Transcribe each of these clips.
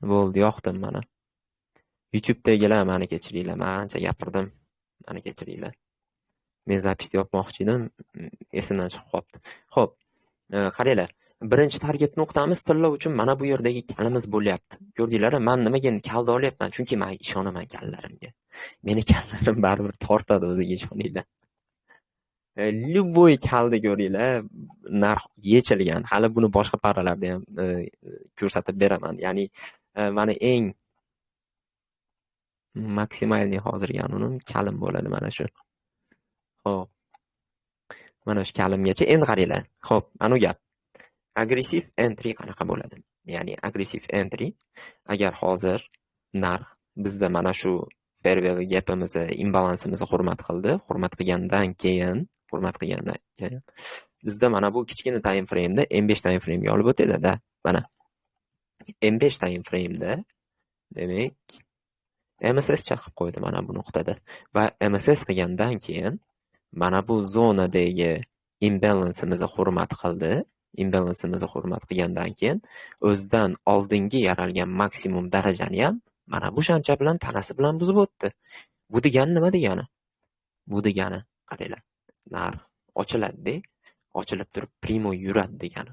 Bo'ldi, yoqdim mana. YouTube'dagilar, mani kechiringlar, men ancha gapirdim. Mani kechiringlar. Men запись yopmoqchi edim, esimdan chiqib qolibdi. Xo'p, qaranglar. Birinchi target nuqtamiz tilla uchun mana bu yerdagi kalimiz bo'lyapti. Ko'rdinglar, men nimaga endi kalda olyapman? Chunki men ishonaman kallarimga. Meni kallarim baribir tortadi o'ziga, ishoninglar. Любой kalda ko'ringlar, narx yechilgan. Hali buni boshqa paralarda ham ko'rsatib beraman. Ya'ni mani eng maksimalniy hozirgi anunim kalim bo'ladi mana shu. Xo'p. Mana shu kalimgacha endi qaranglar. Xo'p, anu gap. Agressiv entry qanaqa bo'ladi? Ya'ni agressiv entry agar hozir narx bizda mana shu fair value gapimizni, imbalansimizni hurmat qildi, hurmat qilgandan keyin bizda mana bu kichkina time frame'da M5 time frame'ga olib o'tadi-da. Mana M5 time frame'da, demak, MSS chaqib qo'ydi mana bu nuqtada va MSS qilgandan keyin mana bu zonadagi imbalansimizni hurmat qildi. Imbalansimizni hurmat qilgandan keyin o'zidan oldingi yaralgan maksimum darajani ham mana bu shamcha bilan, tanasi bilan buzib o'tdi. Bu degani nima degani? Bu degani, qaranglar, narx ochiladi, ochilib turib прямой yuradi degani.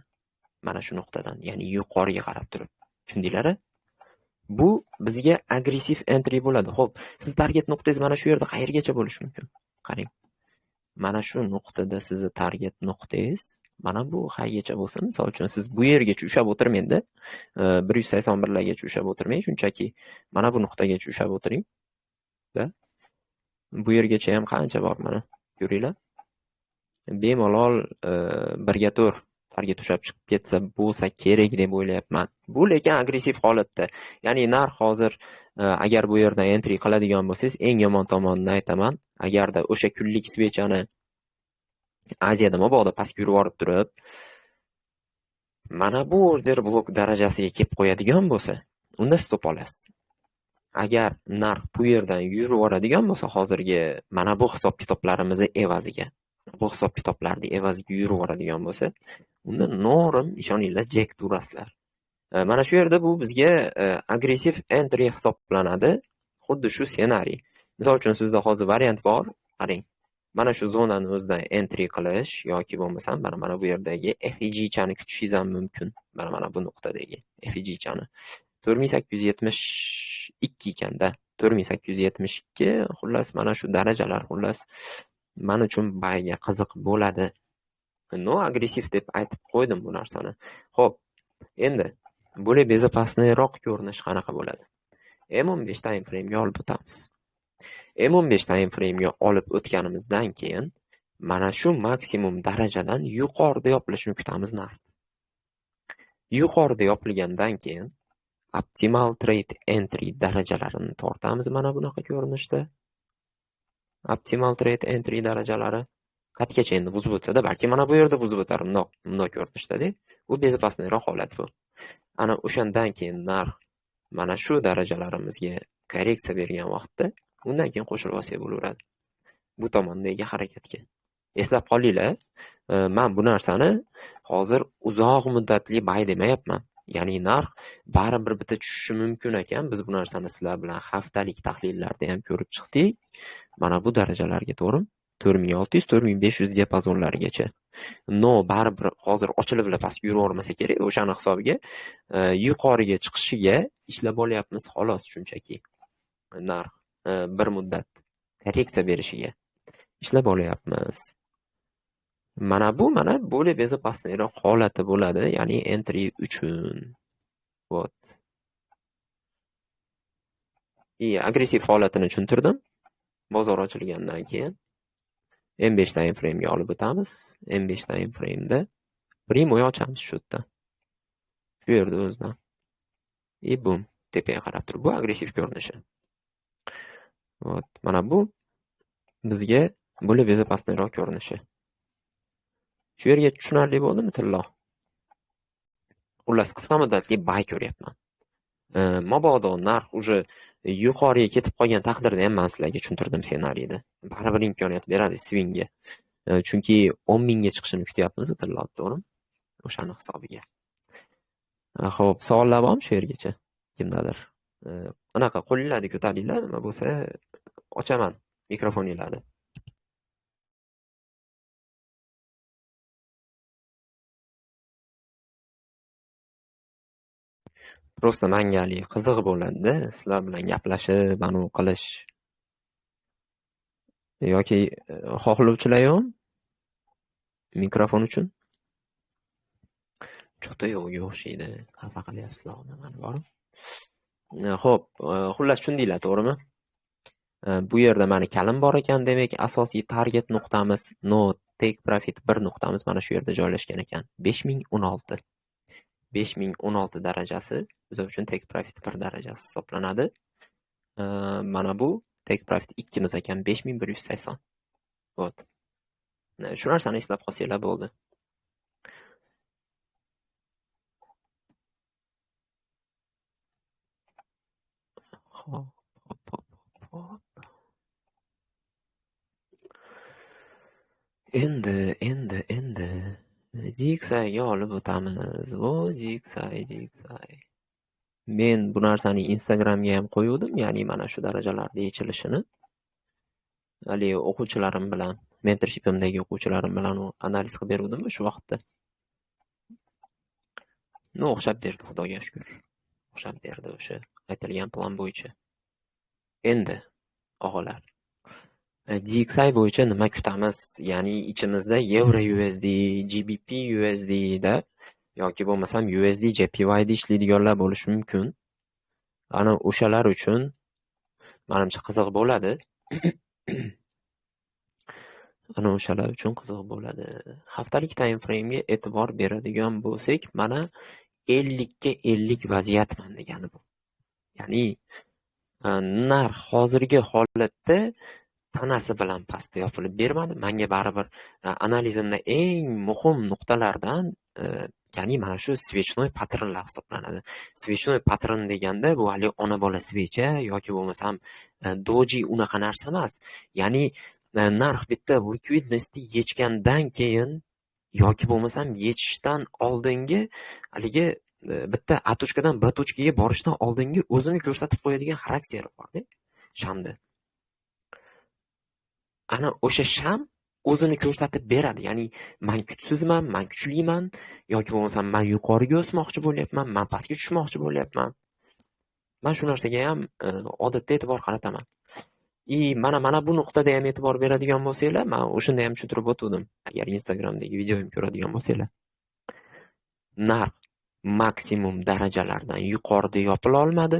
Mana shu nuqtadan, ya'ni yuqoriga qarab turib. Tushundinglar? Bu bizga agressiv entry bo'ladi. Xo'p, siz target nuqtangiz mana shu yerda qayergacha bo'lishi mumkin? Qarang. Mana shu nuqtada sizni target nuqtangiz mana bu highgacha bo'lsa, misol uchun, siz bu yergacha ushlab o'tirmangda, 181 largacha ushlab o'tirmang, shunchaki mana bu nuqtagacha ushlab o'tiring. Da. Bu yergacha ham qancha bor, mana, ko'ringlar. Bemalol 1 ga 4 target ushlab chiqib ketsa bo'lsa kerak deb o'ylayapman. Bu lekin agressiv holatda. Ya'ni narx hozir agar bu yerdan entry qiladigan bo'lsangiz, eng yomon tomonini aytaman. Agarda o'sha kunlik свеча ni Aziyada mabodo pastga yurib yuborib turib, mana bu order blok darajasiga kelib qo'yadigan bo'lsa, unda stop olasiz. Agar narx bu yerdan yurib yuboradigan bo'lsa, hozirgi mana bu hisob-kitoblarimizni evaziga, bu hisob-kitoblarni evaziga yurib yuboradigan bo'lsa, unda norim, ishoninglar, jek turasizlar. Mana shu yerda bu bizga agressiv entry hisoblanadi. Xuddi shu ssenariy. Misol uchun, sizda hozir variant bor. Qarang. Mana shu zonani o'zidan entry qilish yoki bo'lmasam mana bu yerdagi FVG-chani kutishingiz ham mumkin. Mana bu nuqtadagi FVG-chani. 4872 ekanda. 4872, xullas, mana shu darajalar, xullas, men uchun buyga qiziq bo'ladi. Но, agressiv deb aytib qo'ydim bu narsani. Xo'p, endi более безопасный roq ko'rinish qanaqa bo'ladi? M15 time frame'ga olib o'tamiz. M15 time frame'ga olib o'tganimizdan keyin mana shu maksimum darajadan yuqorida yopilishini kutamiz narx. Yuqorida yopilgandan keyin optimal trade entry darajalarini tortamiz mana bunaqa ko'rinishda. Optimal trade entry darajalari qatgacha endi buzib o'tsa-da, balki mana bu yerda buzib o'tar bundoq, bundoq ko'rinishda-da. Bu безопасный roq holat bu. Ana o'shandan keyin narx mana shu darajalarimizga korreksiya bergan vaqtda undan keyin qo'shilib olsak bo'laveradi. Bu tomondagi harakatga. Eslab qolinglar, men bu narsani hozir uzoq muddatli buy demayapman. Ya'ni narx baribir bitta tushishi mumkin ekan. Biz bu narsani sizlar bilan haftalik tahlillarda ham ko'rib chiqdik. Mana bu darajalarga, to'g'rimi? 4600, 4500 diapazonlarigacha. Но, baribir hozir ochilib pastga yuravermasa kerak, o'shani hisobiga yuqoriga chiqishiga ishlab olyapmiz xolos shunchaki. Narx bir muddat korreksiya berishiga ishlab olyapmiz. Mana bu mana более безопасный roq holati bo'ladi, ya'ni entry uchun. Вот. И agressiv holatini tushuntirdim. Bozor ochilgandan keyin M5 time frame'ga olib o'tamiz. M5 time frame'da прямой ochamiz shu yerda. Shu yerda o'zidan. И bum, tepaga qarab turib. Bu agressiv ko'rinishi. Вот, mana bu bizga более безопасный roq ko'rinishi. Shu yerga tushunarli bo'ldimi, Tillo? Xullas, qisqa muddatli buy ko'ryapman. Mabodo narx уже yuqoriga ketib qolgan taqdirda ham men sizlarga tushuntirdim ssenariyni. Baribir imkoniyat beradi swingga. Chunki 10 mingga chiqishini kutyapmiz Tillo, to'g'rimi? O'shani hisobiga. Xo'p, savollar bormi shu yergacha? Kimdadir? Anaqa qo'linglarni ko'taringlar, nima bo'lsa ochaman mikrofoninglarni. Prosta menga haligi qiziq bo'ladi-da, sizlar bilan gaplashib, anu qilish. Yoki xohlovchilar yo'qmi mikrofon uchun? Cho'ta yo'qga o'xshaydi. Xafa qilyapsizlar mani bormi? Xo'p, xullas tushundinglar, to'g'rimi? Bu yerda mani kalim bor ekan, demak asosiy target nuqtamiz, no take profit 1 nuqtamiz mana shu yerda joylashgan ekan. 5016. 5016 darajasi biz uchun take profit 1 darajasi hisoblanadi. Mana bu take profit 2 ekan, 5180. Вот. Shu narsani eslab qolsanglar bo'ldi. Hop, hop, hop, hop. Endi DXYga olib o'tamiz. Bu DXY. Men bu narsani Instagramga ham qo'yuvdim, ya'ni mana shu darajalarda yechilishini. Hali o'quvchilarim bilan, mentorshipimdagi o'quvchilarim bilan analiz qilib beruvdim shu vaqtda. No, o'xshab berdi, Xudoga shukr. O'xshab berdi o'sha aytilgan plan bo'yicha. Endi og'alar, DXY bo'yicha nima kutamiz? Ya'ni ichimizda Euro USD, GBP USD da yoki bo'lmasam USD JPY da ishlaydiganlar bo'lishi mumkin. Ana o'shalar uchun menimcha qiziq bo'ladi. Ana o'shalar uchun qiziq bo'ladi. Haftalik time frame'ga e'tibor beradigan bo'lsak, mana 50 ga 50 vaziyatman degani bu. Ya'ni narx hozirgi holatda tanasi bilan pastda yopilib bermadi. Menga baribir analizimda eng muhim nuqtalardan, ya'ni mana shu свечной patternlar hisoblanadi. Свечной pattern deganda bu hali ona bola svecha yoki bo'lmasam doji unaqa narsa emas. Ya'ni narx bitta likvidnostni yechgandan keyin yoki bo'lmasam yechishdan oldingi haligi bitta A tochkadan B tochkaga borishdan oldingi o'zini ko'rsatib qo'yadigan xarakteri bor-da shamda. Ana o'sha sham o'zini ko'rsatib beradi. Ya'ni men kuchsizman, men kuchliman yoki bo'lmasam men yuqoriga o'smoqchi bo'lyapman, men pastga tushmoqchi bo'lyapman. Men shu narsaga ham odatda e'tibor qarataman. Mana bu nuqtada ham e'tibor beradigan bo'lsanglar, men o'shanda ham tushuntirib o'tdim. Agar Instagramdagi videoimni ko'radigan bo'lsanglar. Narx maksimum darajalardan yuqorida yopila olmadi.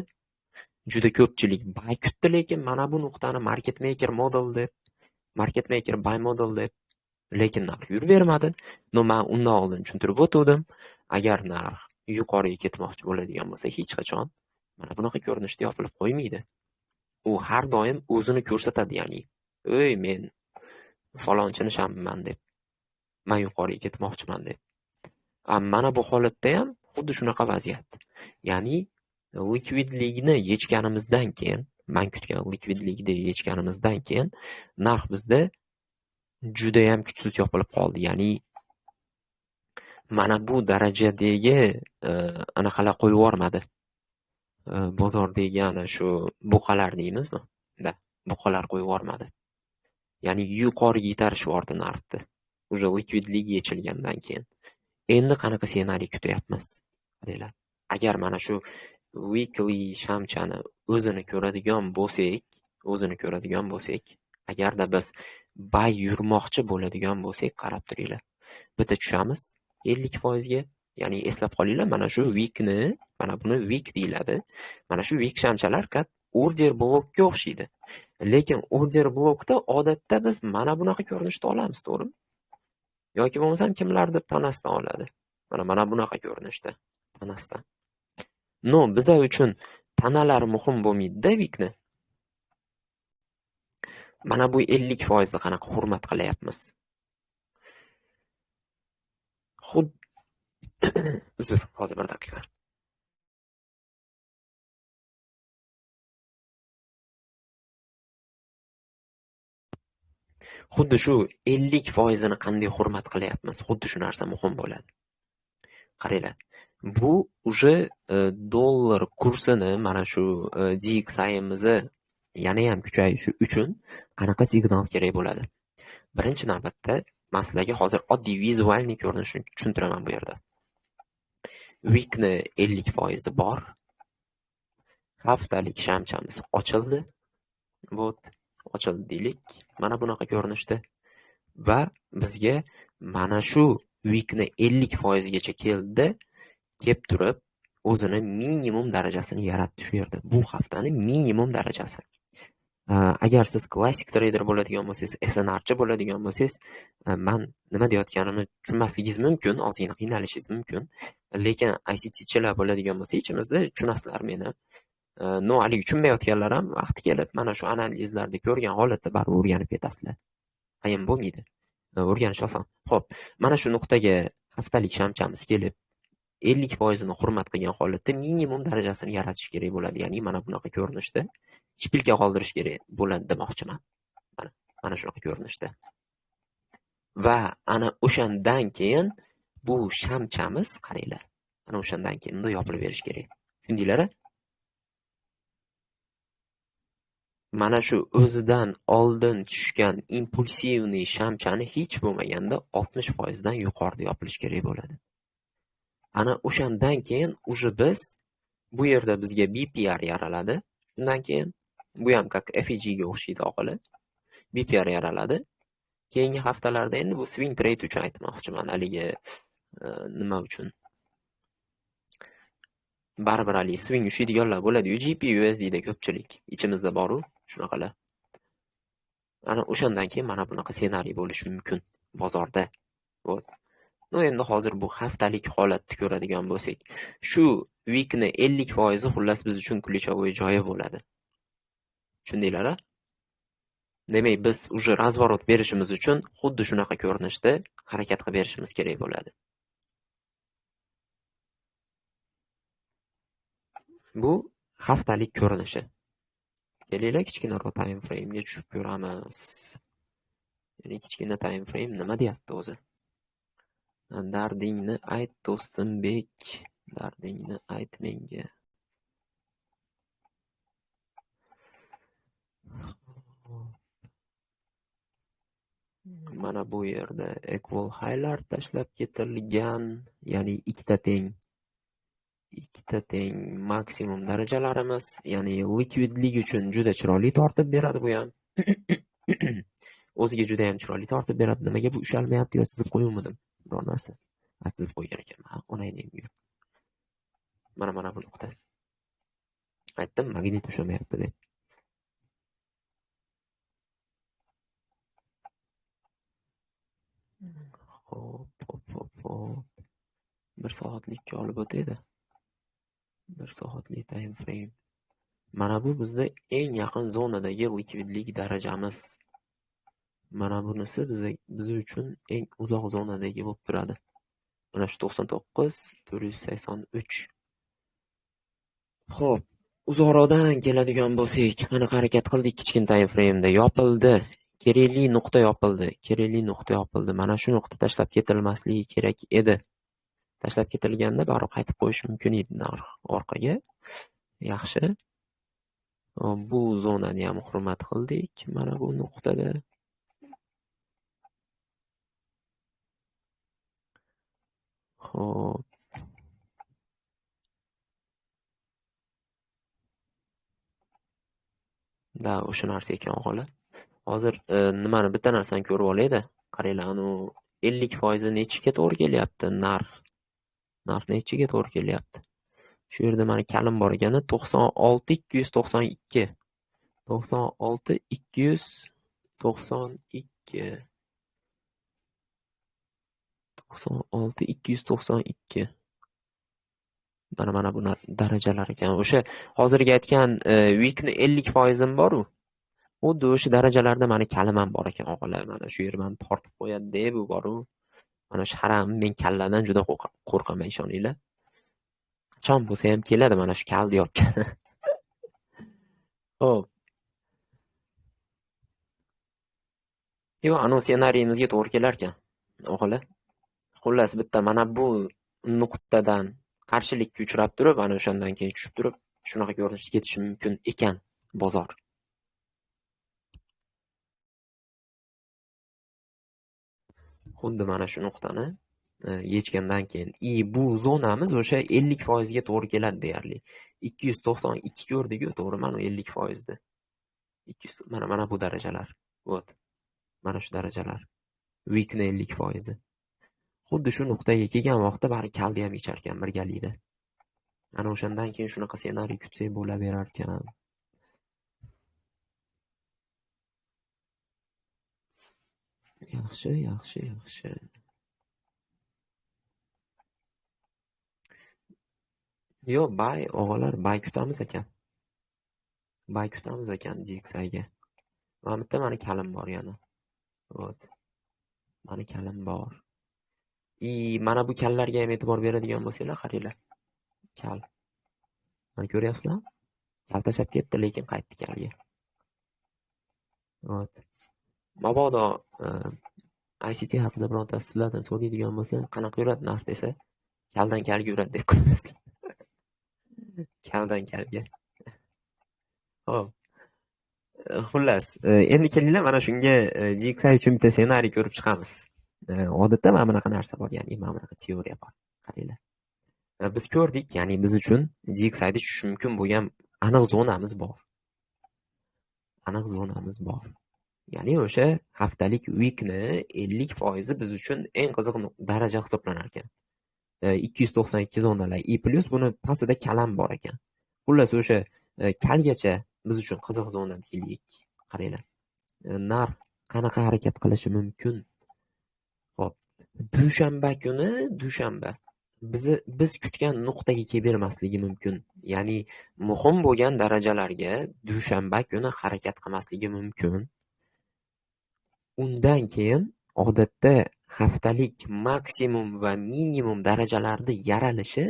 Juda ko'pchilik buy kutdi, lekin mana bu nuqtani market maker model deb, market maker buy model deb, lekin narx yurib bermadi. No, men undan oldin tushuntirib o'tdim. Agar narx yuqoriga ketmoqchi bo'ladigan bo'lsa, hech qachon mana bunaqa ko'rinishda yopilib qo'ymaydi. U har doim o'zini ko'rsatadi, ya'ni, "Ey, men falonchini shamman" deb. Men yuqoriga ketmoqchiman deb. Mana bu holatda ham xuddi shunaqa vaziyat. Ya'ni likvidlikni yechganimizdan keyin, men kutgan likvidlikni yechganimizdan keyin narx bizda juda ham kuchsiz yopilib qoldi. Ya'ni mana bu darajadagi anaqalar qo'yib yubormadi. Bozordagi ana shu buqalar deymizmi? Da, buqalar qo'yib yubormadi. Ya'ni yuqoriga itarish yubordi narxni. Уже likvidlik yechilgandan keyin. Endi qanaqa ssenariy kutyapmiz? Qaranglar. Agar mana shu weekly shamchani o'zini ko'radigan bo'lsak, agarda biz buy yurmoqchi bo'ladigan bo'lsak, qarab turinglar. Bitta tushamiz 50% ga. Ya'ni eslab qolinglar, mana shu weekni, mana buni week deyiladi. Mana shu week shamchalar kat order blokka o'xshaydi. Lekin order blokda odatda biz mana bunaqa ko'rinishda olamiz, to'g'rimi? Yoki bo'lmasam kimlardir tanasidan oladi. Mana bunaqa ko'rinishda tanasidan. No, biza uchun tanalar muhim bo'lmaydi-da weekni. Mana bu 50% ni qanaqa hurmat qilyapmiz? Uzr, hozir bir daqiqa. Xuddi shu 50% ni qanday hurmat qilyapmiz? Xuddi shu narsa muhim bo'ladi. Qaranglar, Bu уже dollar kursini mana shu DXY'imizni yana ham kuchayishi uchun qanaqa signal kerak bo'ladi? Birinchi navbatda men sizlarga hozir oddiy vizualniy ko'rinishini tushuntiraman bu yerda. Weekni 50% bor. Haftalik shamchamiz ochildi. Вот, ochildi deylik. Mana bunaqa ko'rinishda va bizga mana shu weekni 50% gacha keldi, kelib turib o'zini minimum darajasini yaratdi shu yerda. Bu haftani minimum darajasi. Agar siz klassik trader bo'ladigan bo'lsangiz, SNRchi bo'ladigan bo'lsangiz, men nima deyotganimni tushunmasligingiz mumkin, ozgina qiynalishingiz mumkin. Lekin ICTchilar bo'ladigan bo'lsa, ichimizda tushunasizlar meni. No, haligi tushunmayotganlar ham vaqti kelib mana shu analizlarda ko'rgan holatda baribir o'rganib ketasizlar. Qiyin bo'lmaydi. O'rganish oson. Xo'p, mana shu nuqtaga haftalik shamchamiz kelib 50% ni hurmat qilgan holatda minimum darajasini yaratish kerak bo'ladi. Ya'ni mana bunaqa ko'rinishda shpilka qoldirish kerak bo'ladi demoqchiman. Mana shunaqa ko'rinishda. Va ana o'shandan keyin bu shamchamiz, qaranglar. Ana o'shandan keyin unda yopilib berish kerak. Tushundinglar-a? Mana shu o'zidan oldin tushgan impulsivniy shamchani hech bo'lmaganda 60% dan yuqorida yopilish kerak bo'ladi. Ana o'shandan keyin уже biz bu yerda bizga BPR yaraladi. Shundan keyin bu ham как FEG ga o'xshaydi oqili. BPR yaraladi. Keyingi haftalarda endi bu swing trade uchun aytmoqchiman, haligi nima uchun? Baribir haligi swing ushlaydiganlar bo'ladi-yu, GBP USD da ko'pchilik ichimizda bor-u, shunaqalar. Ana o'shandan keyin mana bunaqa ssenariy bo'lishi mumkin bozorda. Вот. No, endi hozir bu haftalik holatni ko'radigan bo'lsak, shu weekni 50% xullas biz uchun ключевой joyi bo'ladi. Tushundinglar-a? Demak, biz уже razворот berishimiz uchun xuddi shunaqa ko'rinishda harakat qilib berishimiz kerak bo'ladi. Bu haftalik ko'rinishi. Kelinglar, kichkinaroq time frame'ga tushib ko'ramiz. Ya'ni kichkina time frame nima deyapti o'zi? Dardingni ayt do'stimbek, dardingni ayt menga. Mana bu yerda equal highlar tashlab ketilgan, ya'ni ikkita teng maksimum darajalarimiz, ya'ni likvidlik uchun juda chiroyli tortib beradi bu ham. O'ziga juda ham chiroyli tortib beradi. Nimaga bu ushalmayapti yo chizib qo'yuvmidim biror narsa? Ha, chizib qo'ygan ekanman. Onayning uyi. Mana bu nuqta. Aytdim, magnit ushlamayapti deb. Hop, hop, hop, hop. 1 soatlikka olib o'taydi. 1 soatlik time frame. Mana bu bizda eng yaqin zonadagi likvidlik darajamiz. Mana bunisi biz uchun eng uzoq zonadagi bo'lib turadi. Mana shu 99 483. Xo'p, uzoqroqdan keladigan bo'lsak, qanaqa harakat qildik kichkina time frame'da? Yopildi. Kerakli nuqta yopildi. Kerakli nuqta yopildi. Mana shu nuqta tashlab ketilmasligi kerak edi. Tashlab ketilganda baribir qaytib qo'yish mumkin edi narx orqaga. Yaxshi. Bu zonani ham hurmat qildik mana bu nuqtada. Xo'p. Da, o'sha narsa ekan o'g'li. Hozir nimani bitta narsani ko'rib olayda. Qaranglar, anu 50% nechiga to'g'ri kelyapti narx? Narx nechiga to'g'ri kelyapti? Shu yerda mana kalim bor ekani 96 292. 96 292. 96 292. Mana bu darajalar ekan. O'sha hozirgi aytgan weekni 50% bor-u. Xuddi o'sha darajalarda mani kalimam bor ekan o'g'illar. Mana shu yer meni tortib qo'yadi deb bu bor-u. Mana shu haram men kalladan juda qo'rqaman, ishoninglar. Qachon bo'lsa ham keladi mana shu kalni yopgan. Xo'p. Yo'q, anu ssenariyimizga to'g'ri kelar ekan, o'g'illar. Xullas, bitta mana bu nuqtadan Qarshilikka uchrab turib, ana o'shandan keyin tushib turib, shunaqa ko'rinishda ketishi mumkin ekan bozor. Xuddi mana shu nuqtani yechgandan keyin bu zonamiz o'sha 50% ga to'g'ri keladi deyarli. 292 ko'rdik-ku, to'g'ri, mana 50% da. 200 mana bu darajalar. Вот. Mana shu darajalar. Weekni 50%. Xuddi shu nuqtaga kelgan vaqtda bari kaldi ham yecharkan birgalikda. Ana o'shandan keyin shunaqa ssenariy kutsak bo'laverar ekan. Yaxshi, yaxshi, yaxshi. Yo'q, bay og'alar, bay kutamiz ekan. Bay kutamiz ekan DXI'ga. Mana bitta mani kalim bor yana. Вот. Mani kalim bor. Mana bu kallarga ham e'tibor beradigan bo'lsanglar, qaranglar. Kal. Mana ko'ryapsizlar? Kal tashlab ketdi, lekin qaytdi kalga. Вот. Mabodo ICT haqida birontasi sizlardan so'raydigan bo'lsa, qanaqa yuradi narx desa, kaldan kalga yuradi deb qo'yasizlar. Kaldan kalga. Xo'p. Xullas, endi kelinglar mana shunga DXI uchun bitta ssenariy ko'rib chiqamiz. Odatda mana bunaqa narsa bor, ya'ni mana bunaqa teoriya bor. Qaranglar. Biz ko'rdik, ya'ni biz uchun DXI'da tushishi mumkin bo'lgan aniq zonamiz bor. Aniq zonamiz bor. Ya'ni o'sha haftalik weekni 50% biz uchun eng qiziq daraja hisoblanar ekan. 292 zonalar i plus buni pastida kalam bor ekan. Xullas o'sha kalgacha biz uchun qiziq zona deylik. Qaranglar. Narx qanaqa harakat qilishi mumkin? Xo'p, dushanba kuni, dushanba biz kutgan nuqtaga kelib bermasligi mumkin. Ya'ni muhim bo'lgan darajalarga dushanba kuni harakat qilmasligi mumkin. Undan keyin odatda haftalik maksimum va minimum darajalarda yaralishi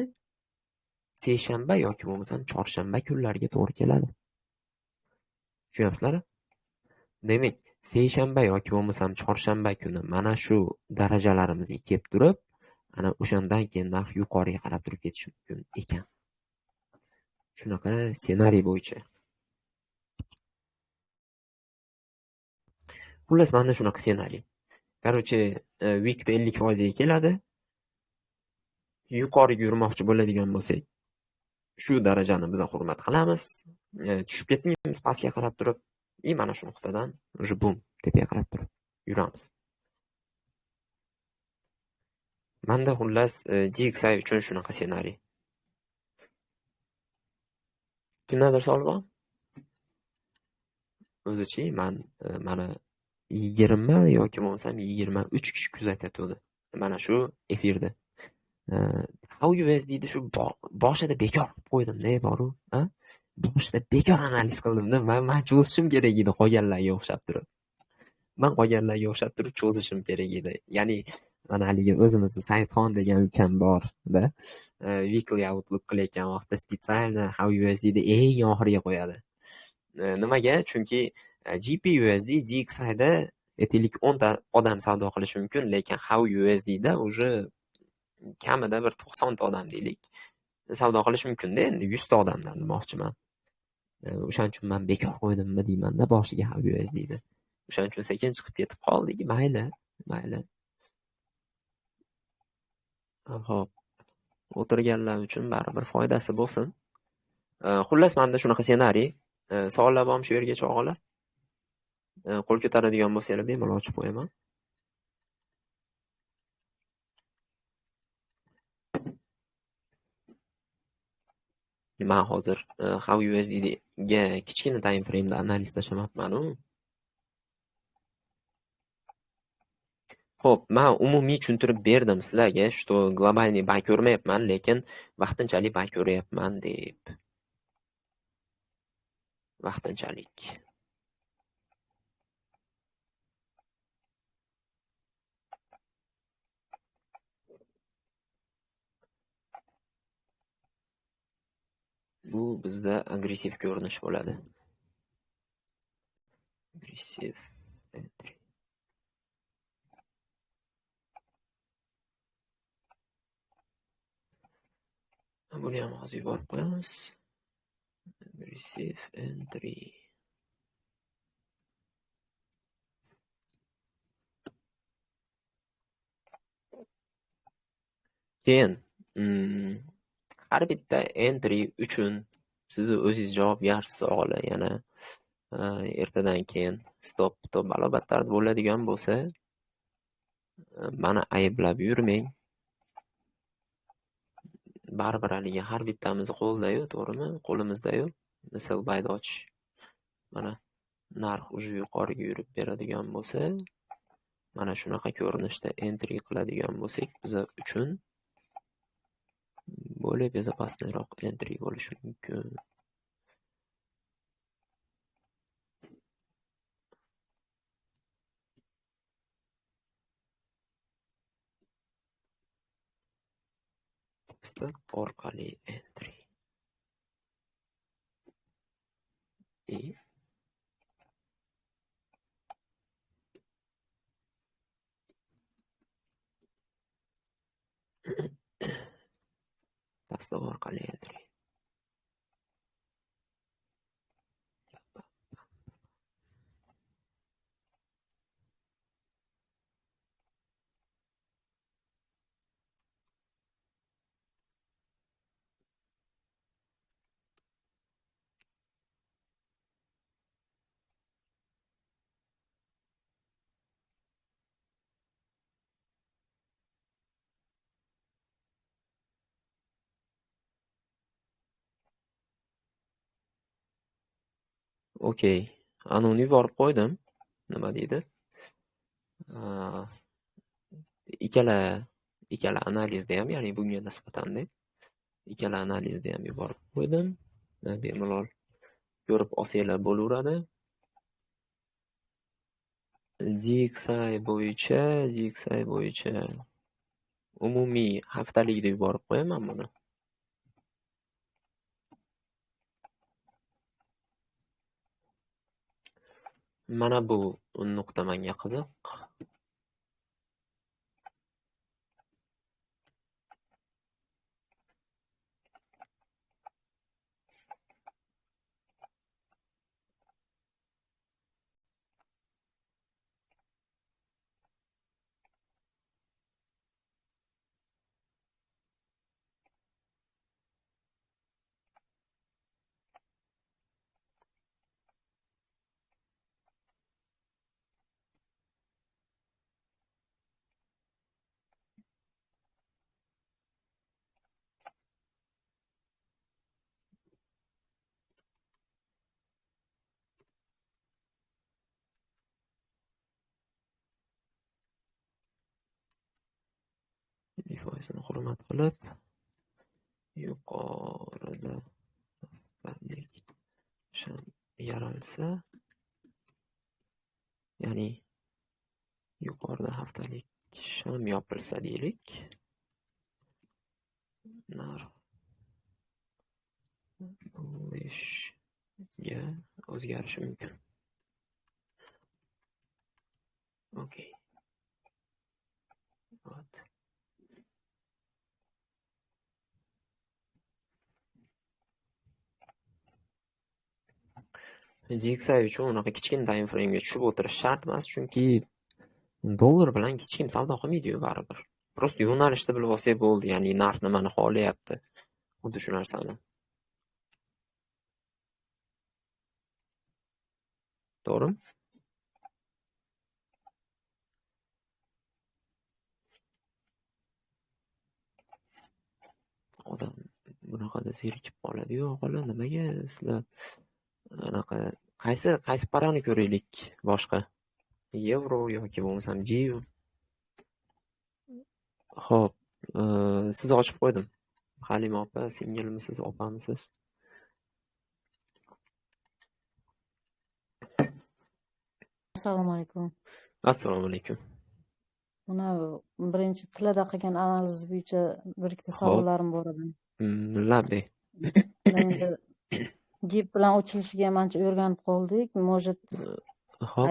seshanba yoki bo'lmasam chorshanba kunlariga to'g'ri keladi. Tushunyapsizlar? Demak, seshanba yoki bo'lmasam chorshanba kuni mana shu darajalarimizga kelib turib, ana o'shandan keyin narx yuqoriga qarab turib ketishi mumkin ekan. Shunaqa ssenariy bo'yicha. Xullas, menda shunaqa ssenariy. Короче, weekda 50% ga keladi. Yuqoriga yurmoqchi bo'ladigan bo'lsak, shu darajani biz hurmat qilamiz. Tushib ketmaymiz pastga qarab turib, mana shu nuqtadan уже bum tepaga qarab turib yuramiz. Menda xullas DXI uchun shunaqa ssenariy. Kimdadir savol bor? O'zichi men mana 20 yoki bo'lmasam 23 kishi kuzatayotdi mana shu efirda. How USD'ni shu boshida bekor qilib qo'ydim-da, boru, ha? Boshida bekor analiz qildim-da. Men cho'zishim kerak edi qolganlarga o'xshab turib. Men qolganlarga o'xshab turib cho'zishim kerak edi. Ya'ni mana haligi o'zimizni Saidxon degan ukam bor-da. Weekly outlook qilayotgan vaqtda специально How USD'ni eng oxiriga qo'yadi. Nimaga? Chunki GPUSD DXI'da aytaylik 10 ta odam savdo qilishi mumkin, lekin How USD'da уже kamida bir 90 ta odam deylik savdo qilish mumkin-da, endi 100 ta odamdan demoqchiman. O'shaning uchun men bekor qo'ydimmi deyman-da boshiga How USD'ni. O'shaning uchun sekin chiqib ketib qoldik. Mayli, mayli. Xo'p, o'tirganlar uchun baribir foydasi bo'lsin. Xullas, menda shunaqa ssenariy. Savollar bormi shu yergacha og'alar? Qo'l ko'taradigan bo'lsanglar bemalol ochib qo'yaman. Men hozir How USD'ga kichkina time frame'da analiz tashlamabman-u. Xo'p, men umumiy tushuntirib berdim sizlarga, что globalniy buy ko'rmayapman, lekin vaqtinchalik buy ko'ryapman deb. Vaqtinchalik. Bu bizda agressiv ko'rinish bo'ladi. Agressiv entry. Buni ham hozir yuborib qo'yamiz. Aggressive entry. Keyin har bitta entry uchun sizni o'zingiz javobgarsiz o'g'li. Yana ertadan keyin stop balobatlar bo'ladigan bo'lsa, mani ayblab yurmang. Baribir haligi har bittamiz qo'lda-yu, to'g'rimi? Qo'limizda-yu. Misol bayda ochish. Mana narx уже yuqoriga yurib beradigan bo'lsa, mana shunaqa ko'rinishda entry qiladigan bo'lsak, biz uchun более безопасныйroq entry bo'lishi mumkin. Tasdiq orqali entry. И tasdiq orqali entry. Okey. Ana uni yuborib qo'ydim. Nima deydi? Ikkala analizda ham, ya'ni bunga nisbatan ikkala analizda ham yuborib qo'ydim. Bemalol ko'rib olsanglar bo'laveradi. DXY bo'yicha umumiy haftalikda yuborib qo'yaman buni. Mana bu nuqta menga qiziq. Foizini hurmat qilib, yuqorida haftalik sham yaralsa, ya'ni yuqorida haftalik sham yopilsa deylik, narx bullishga o'zgarishi mumkin. Okey. Вот. DXY uchun unaqa kichkina time frame'ga tushib o'tirish shart emas, chunki dollar bilan hech kim savdo qilmaydi-yu baribir. Просто yo'nalishni bilib olsak bo'ldi, ya'ni narx nimani xohlayapti. Xuddi shu narsani. To'g'rimi? Odam bunaqada zerikib qoladi-yu, o'g'li, nimaga sizlar anaqa qaysi parani ko'raylik boshqa? Yevro yoki bo'lmasam GU. Xo'p, siz ochib qo'ydim. Halima opa, singilmisiz, opamisiz? Assalomu alaykum. Assalomu alaykum. Mana birinchi tilada qilgan analiz bo'yicha bir ikkita savollarim bor edi. Labbay. Endi gip bilan ochilishiga ham ancha o'rganib qoldik. Может,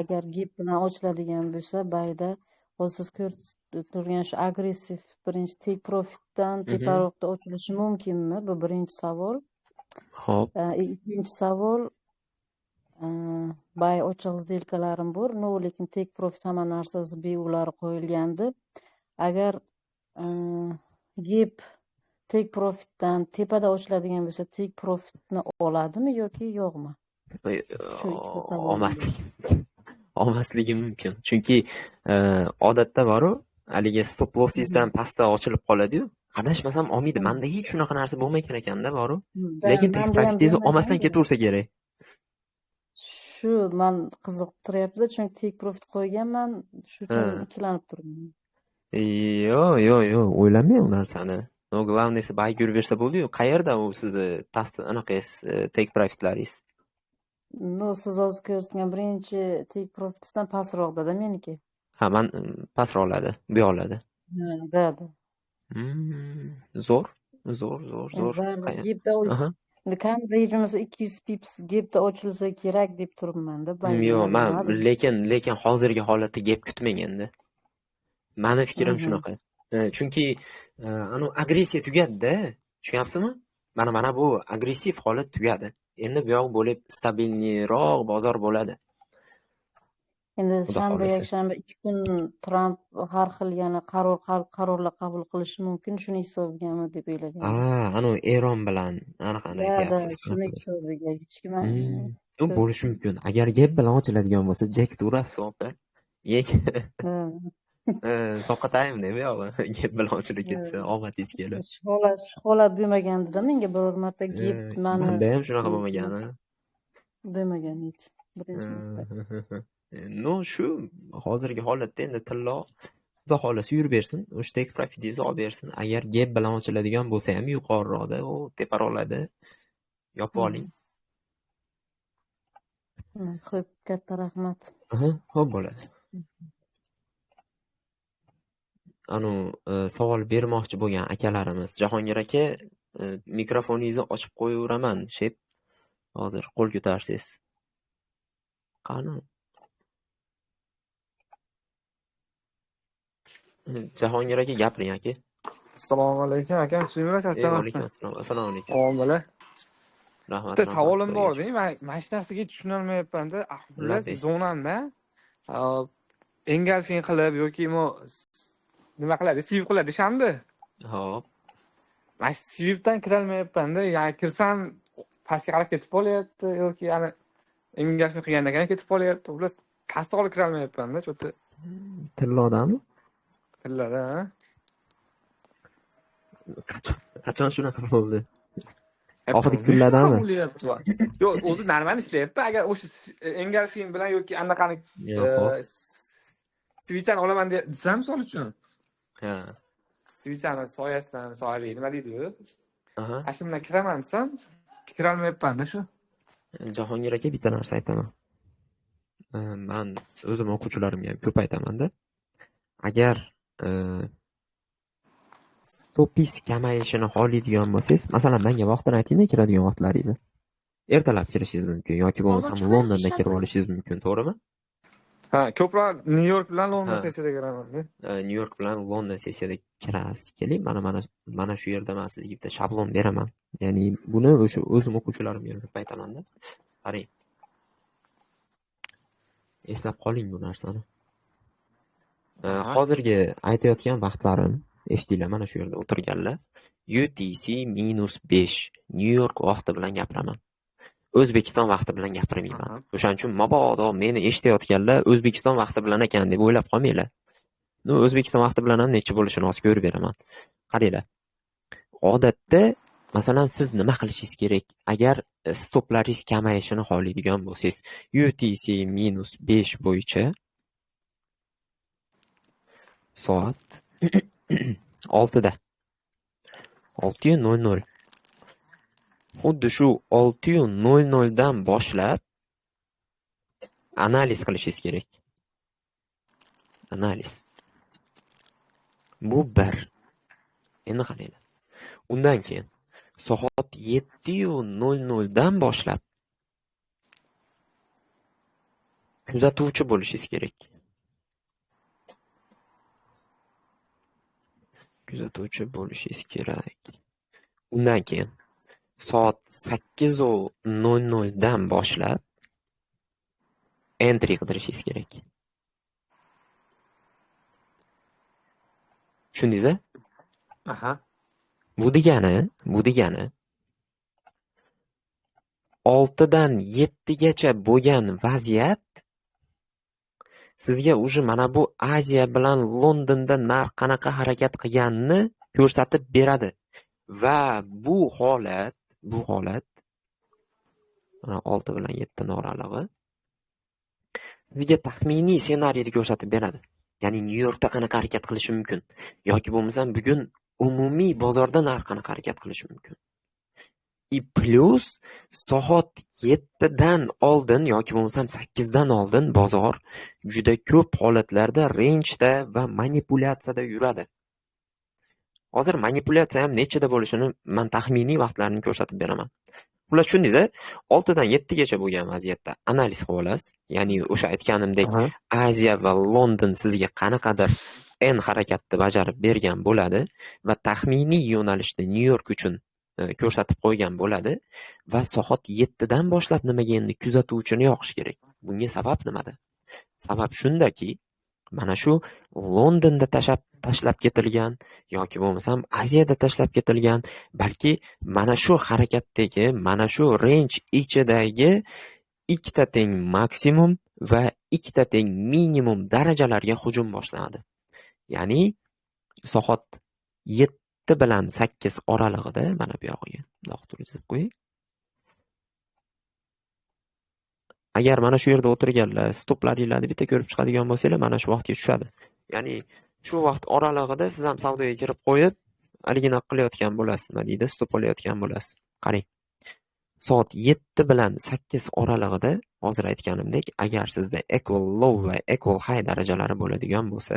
agar gip bilan ochiladigan bo'lsa, bayda Hozir siz ko'rsatib turgan shu agressiv birinchi take profitdan teparoqda ochilishi mumkinmi? Bu birinchi savol. Xo'p. Ikkinchi savol, buy ochiq сделка larim bor, но lekin take profit hamma narsasi BUlari qo'yilgandi. Agar gap take profitdan tepada ochiladigan bo'lsa, take profitni oladimi yoki yo'qmi? Shu ikkita savolim. Olmasligi mumkin. Chunki odatda boru, haligi stop lossingizdan pastda ochilib qoladi-yu. Adashmasam olmaydi. Menda hech shunaqa narsa bo'lmagan ekanda boru. Lekin take profitingizni olmasdan ketaversa kerak. Shu man qiziqtiryapti, chunki take profit qo'yganman, shu uchun ikkilanib turibman. Yo'q, yo'q, yo'q, o'ylamang u narsani. Но, главный si buy yurib bersa bo'ldi-yu. Qayerda u sizni past anaqangiz, take profitlaringiz? Но, siz hozir ko'rsatgan birinchi take profitdan pastroqda-da meniki. Ha, man pastroqlarda, bu yoqlarda. Ha, да, да. Zo'r, zo'r, zo'r, zo'r. Gapda kamida hech bo'lmasa 200 pips gapda ochilsa kerak deb turibman-da. Yo'q, man lekin hozirgi holatda gap kutmang endi. Mani fikrim shunaqa. Chunki anu agressiya tugadi-da, tushunyapsizmi? Mana bu agressiv holat tugadi. Endi bu yoq bo'lib stabilniroq bozor bo'ladi. Endi shanba, yakshanba 2 kun Tramp har xil yana qarorlar qabul qilishi mumkin, shuni hisobigami deb o'ylaganman. Anu Eron bilan anaqani aytyapsiz. Shuni hisobiga hech kim u bo'lishi mumkin. Agar gap bilan ochiladigan bo'lsa, Jack turasiz opa. Soqatayim deb yo'q, gap bilan ochilib ketsa, omadingiz kelib. Shu holat bo'lmagandi-da menga biror marta gap mani. Menda ham shunaqa bo'lmagan. Bo'lmagan hech. Birinchi marta. No, shu hozirgi holatda endi tillo xudo xohlasa yurib bersin, o'sha take profitingizni olib bersin. Agar gap bilan ochiladigan bo'lsa ham yuqoriroqda, u teparoqlarda yopib oling. Xo'p, katta rahmat. Xo'p bo'ladi. Anu savol bermoqchi bo'lgan akalarimiz, Jahongir aka, mikrofoningizni ochib qo'yaveraman, shep. Hozir qo'l ko'tarsangiz. Qani? Jahongir aka, gapiring aka. Assalomu alaykum akam, tushunmay charchamasdan. Assalomu alaykum. Omonlar. Rahmat. Bitta savolim bor edi, men shu narsaga tushunolmayapman-da. Xullas, zonamda engulfing qilib yoki nima qiladi, sweep qiladi shanba. Xo'p. Men sweepdan kirolmayapman-da, ya'ni kirsam pastga qarab ketib qolyapti yoki ya'ni engulfing qilgandan keyin ketib qolyapti. Xullas, tasdiq olib kirolmayapman-da, cho'ta. Tillodami? Tillada, ha? Qachon shunaqa bo'ldi? Oxirgi kunlardami? Yo'q, o'zi normal ishlayapti. Agar o'sha engulfing bilan yoki anaqani свеча ni olaman desam, misol uchun. Ha. Свеча ni soyasidan, soyali nima deydi-ku? Aha. Shu bilan kiraman desam, kirolmayapman-da shu. Jahongir aka, bitta narsa aytaman. Men o'zim o'quvchilarimga ham ko'p aytaman-da. Agar stopingiz kamayishini xohlaydigan bo'lsangiz, masalan, menga vaqtini ayting-da, kiradigan vaqtlaringizni. Ertalab kirishingiz mumkin yoki bo'lmasam Londonda kirib olishingiz mumkin, to'g'rimi? Ha, ko'proq Nyu-York bilan London sessiyada kiraman. Nyu-York bilan London sessiyada kirasiz. Keling, mana shu yerda men sizga bitta shablon beraman. Ya'ni buni o'sha o'zim o'quvchilarimga ko'p aytaman-da. Qarang. Eslab qoling bu narsani. Hozirgi aytayotgan vaqtlarim, eshitinglar, mana shu yerda o'tirganlar, UTC -5 Nyu-York vaqti bilan gapiraman. O'zbekiston vaqti bilan gapirmayman. O'shaning uchun mabodo meni eshitayotganlar O'zbekiston vaqti bilan ekan deb o'ylab qolmanglar. No, O'zbekiston vaqti bilan ham necha bo'lishini hozir ko'rib beraman. Qaranglar. Odatda, masalan, siz nima qilishingiz kerak? Agar stoplaringiz kamayishini xohlaydigan bo'lsangiz, UTC -5 bo'yicha soat 6da. 6:00. Xuddi shu 6:00 dan boshlab analiz qilishingiz kerak. Analiz. Bu bir. Endi qaranglar. Undan keyin soat 7:00 dan boshlab kuzatuvchi bo'lishingiz kerak. Kuzatuvchi bo'lishingiz kerak. Undan keyin soat 8:00 dan boshlab entry qidirishingiz kerak. Tushundingiz-a? Aha. Bu degani 6 dan 7 gacha bo'lgan vaziyat sizga уже mana bu Aziya bilan Londonda narx qanaqa harakat qilganini ko'rsatib beradi. Va bu holat mana 6 bilan 7 oralig'i sizga taxminiy ssenariyni ko'rsatib beradi. Ya'ni Nyu-Yorkda qanaqa harakat qilishi mumkin yoki bo'lmasam bugun umumiy bozorda narx qanaqa harakat qilishi mumkin. И плюс soat 7 dan oldin yoki bo'lmasam 8 dan oldin bozor juda ko'p holatlarda rangeda va manipulyatsiyada yuradi. Hozir manipulyatsiya ham nechida bo'lishini men taxminiy vaqtlarini ko'rsatib beraman. Xullas tushundingiz-a? 6 dan 7 gacha bo'lgan vaziyatda analiz qilib olasiz. Ya'ni o'sha aytganimdek Aziya va London sizga qanaqadir N harakatni bajarib bergan bo'ladi va taxminiy yo'nalishni Nyu-York uchun ko'rsatib qo'ygan bo'ladi va soat 7 dan boshlab nimaga endi kuzatuvchini yoqish kerak. Bunga sabab nimada? Sabab shundaki, mana shu Londonda tashlab ketilgan yoki bo'lmasam Aziyada tashlab ketilgan, balki mana shu harakatdagi, mana shu range ichidagi ikkita teng maksimum va ikkita teng minimum darajalarga hujum boshlanadi. Ya'ni soat 7 bilan 8 oralig'ida mana bu yog'iga bundoq turib chizib qo'ying. Agar mana shu yerda o'tirganlar stoplaringlarni bitta ko'rib chiqadigan bo'lsanglar, mana shu vaqtga tushadi. Ya'ni shu vaqt oralig'ida siz ham savdoga kirib qo'yib, haligini qilayotgan bo'lasiz, nima deydi, stop olayotgan bo'lasiz. Qarang. Soat 7 bilan 8 oralig'ida hozir aytganimdek, agar sizda equal low va equal high darajalari bo'ladigan bo'lsa,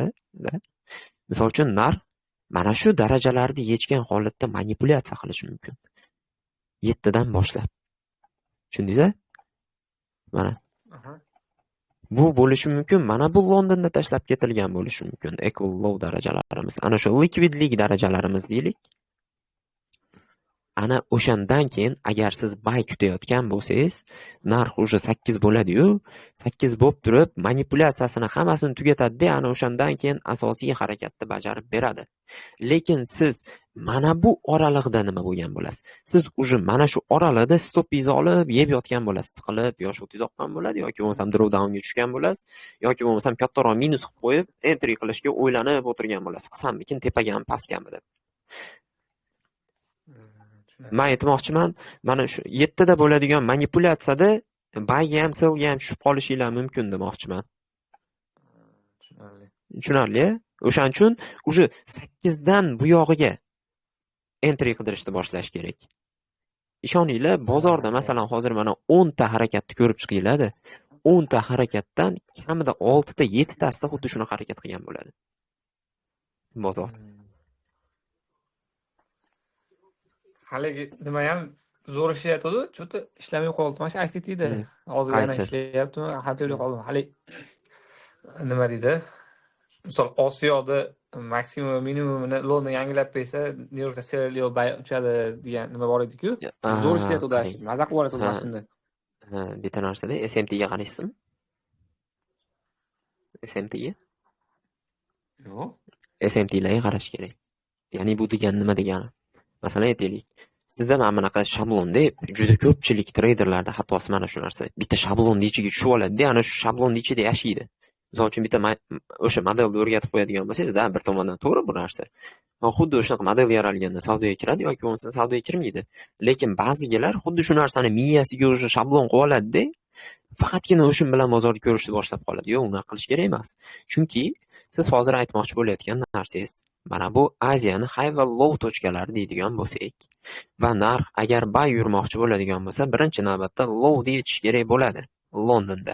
misol uchun narx mana shu darajalarni yechgan holatda manipulyatsiya qilish mumkin. 7 dan boshlab. Tushundingiz-a? Mana. Bu bo'lishi mumkin. Mana bu Londonda tashlab ketilgan bo'lishi mumkin. Equal low darajalarimiz. Ana shu likvidlik darajalarimiz deylik. Ana o'shandan keyin agar siz buy kutayotgan bo'lsangiz, narx уже 8 bo'ladi-yu, 8 bo'lib turib manipulyatsiyasini hammasini tugatadi-da, ana o'shandan keyin asosiy harakatni bajarib beradi. Lekin siz mana bu oraliqda nima bo'lgan bo'lasiz? Siz уже mana shu oraliqda stopingizni olib yeb yotgan bo'lasiz, siqilib yosh o'tingiz oqqan bo'ladi yoki bo'lmasam drawdownga tushgan bo'lasiz yoki bo'lmasam kattaroq minus qilib qo'yib entry qilishga o'ylanib o'tirgan bo'lasiz. Qilsammikin, tepagami, pastgami deb. Men aytmoqchiman, mana shu 7 da bo'ladigan manipulyatsiyada buyga ham, sellga ham tushib qolishinglar mumkin demoqchiman. Tushunarli. Tushunarli? O'shaning uchun уже 8 dan bu yog'iga entry qidirishni boshlash kerak. Ishoninglar, bozorda masalan hozir mana 10 ta harakatni ko'rib chiqinglar-da, 10 ta harakatdan kamida 6 ta, 7 tasida xuddi shunaqa harakat qilgan bo'ladi. Bozor. Haligi nima ham zo'r ishlayotdi, cho'ta ishlamay qoldi. Mana shu ICTda hozir yana ishlayaptimi? Xafa qoldim. Hali nima deydi? Misol Osiyoda maksimum minimumini London yangilab bersa, Nyu-Yorkda sell yo buy uchadi degan nima bor edi-ku. Zo'r ishlayotdi, maza qilib yuboradi mana shunda. Ha, bitta narsada SMT ga qaraysizmi? SMT ga? Yo'q. SMT larga qarash kerak. Ya'ni bu degani nima degani? Masalan aytaylik, sizda mana bunaqa shablonda juda ko'pchilik treyderlarda xatosi mana shu narsa. Bitta shablonni ichiga tushib oladi-da, ana shu shablonni ichida yashaydi. Misol uchun bitta o'sha modelni o'rgatib qo'yadigan bo'lsangiz, da bir tomondan to'g'ri bu narsa. Xuddi o'shaqa model yaralganda savdoga kiradi yoki bo'lmasa savdoga kirmaydi. Lekin ba'zilar xuddi shu narsani miyasiga o'sha shablon qo'yib oladi-da, faqatgina o'sha bilan bozorni ko'rishni boshlab qoladi. Yo'q, unaqa qilish kerak emas. Chunki siz hozir aytmoqchi bo'layotgan narsangiz mana bu Aziyani high va low tochkalari deydigan bo'lsak va narx agar buy yurmoqchi bo'ladigan bo'lsa, birinchi navbatda low deyish kerak bo'ladi Londonda.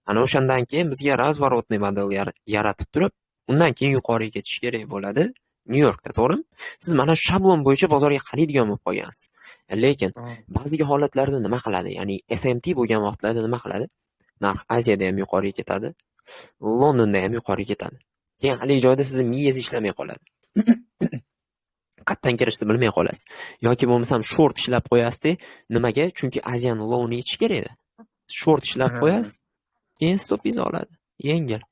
Ana o'shandan keyin bizga razворотный model yaratib turib, undan keyin yuqoriga ketish kerak bo'ladi Nyu-Yorkda, to'g'rimi? Siz mana shu shablon bo'yicha bozorga qaraydigan bo'lib qolgansiz. Lekin ba'zi holatlarda nima qiladi? Ya'ni SMT bo'lgan vaqtlarda nima qiladi? Narx Aziyada ham yuqoriga ketadi, Londonda ham yuqoriga ketadi. Keyin haligi joyda sizni miyangiz ishlamay qoladi. Qayerdan kirishni bilmay qolasiz. Yoki bo'lmasam short ishlab qo'yasiz. Nimaga? Chunki Aziyani lowni yechish kerak edi. Short ishlab qo'yasiz, keyin stopingizni oladi. Yengil.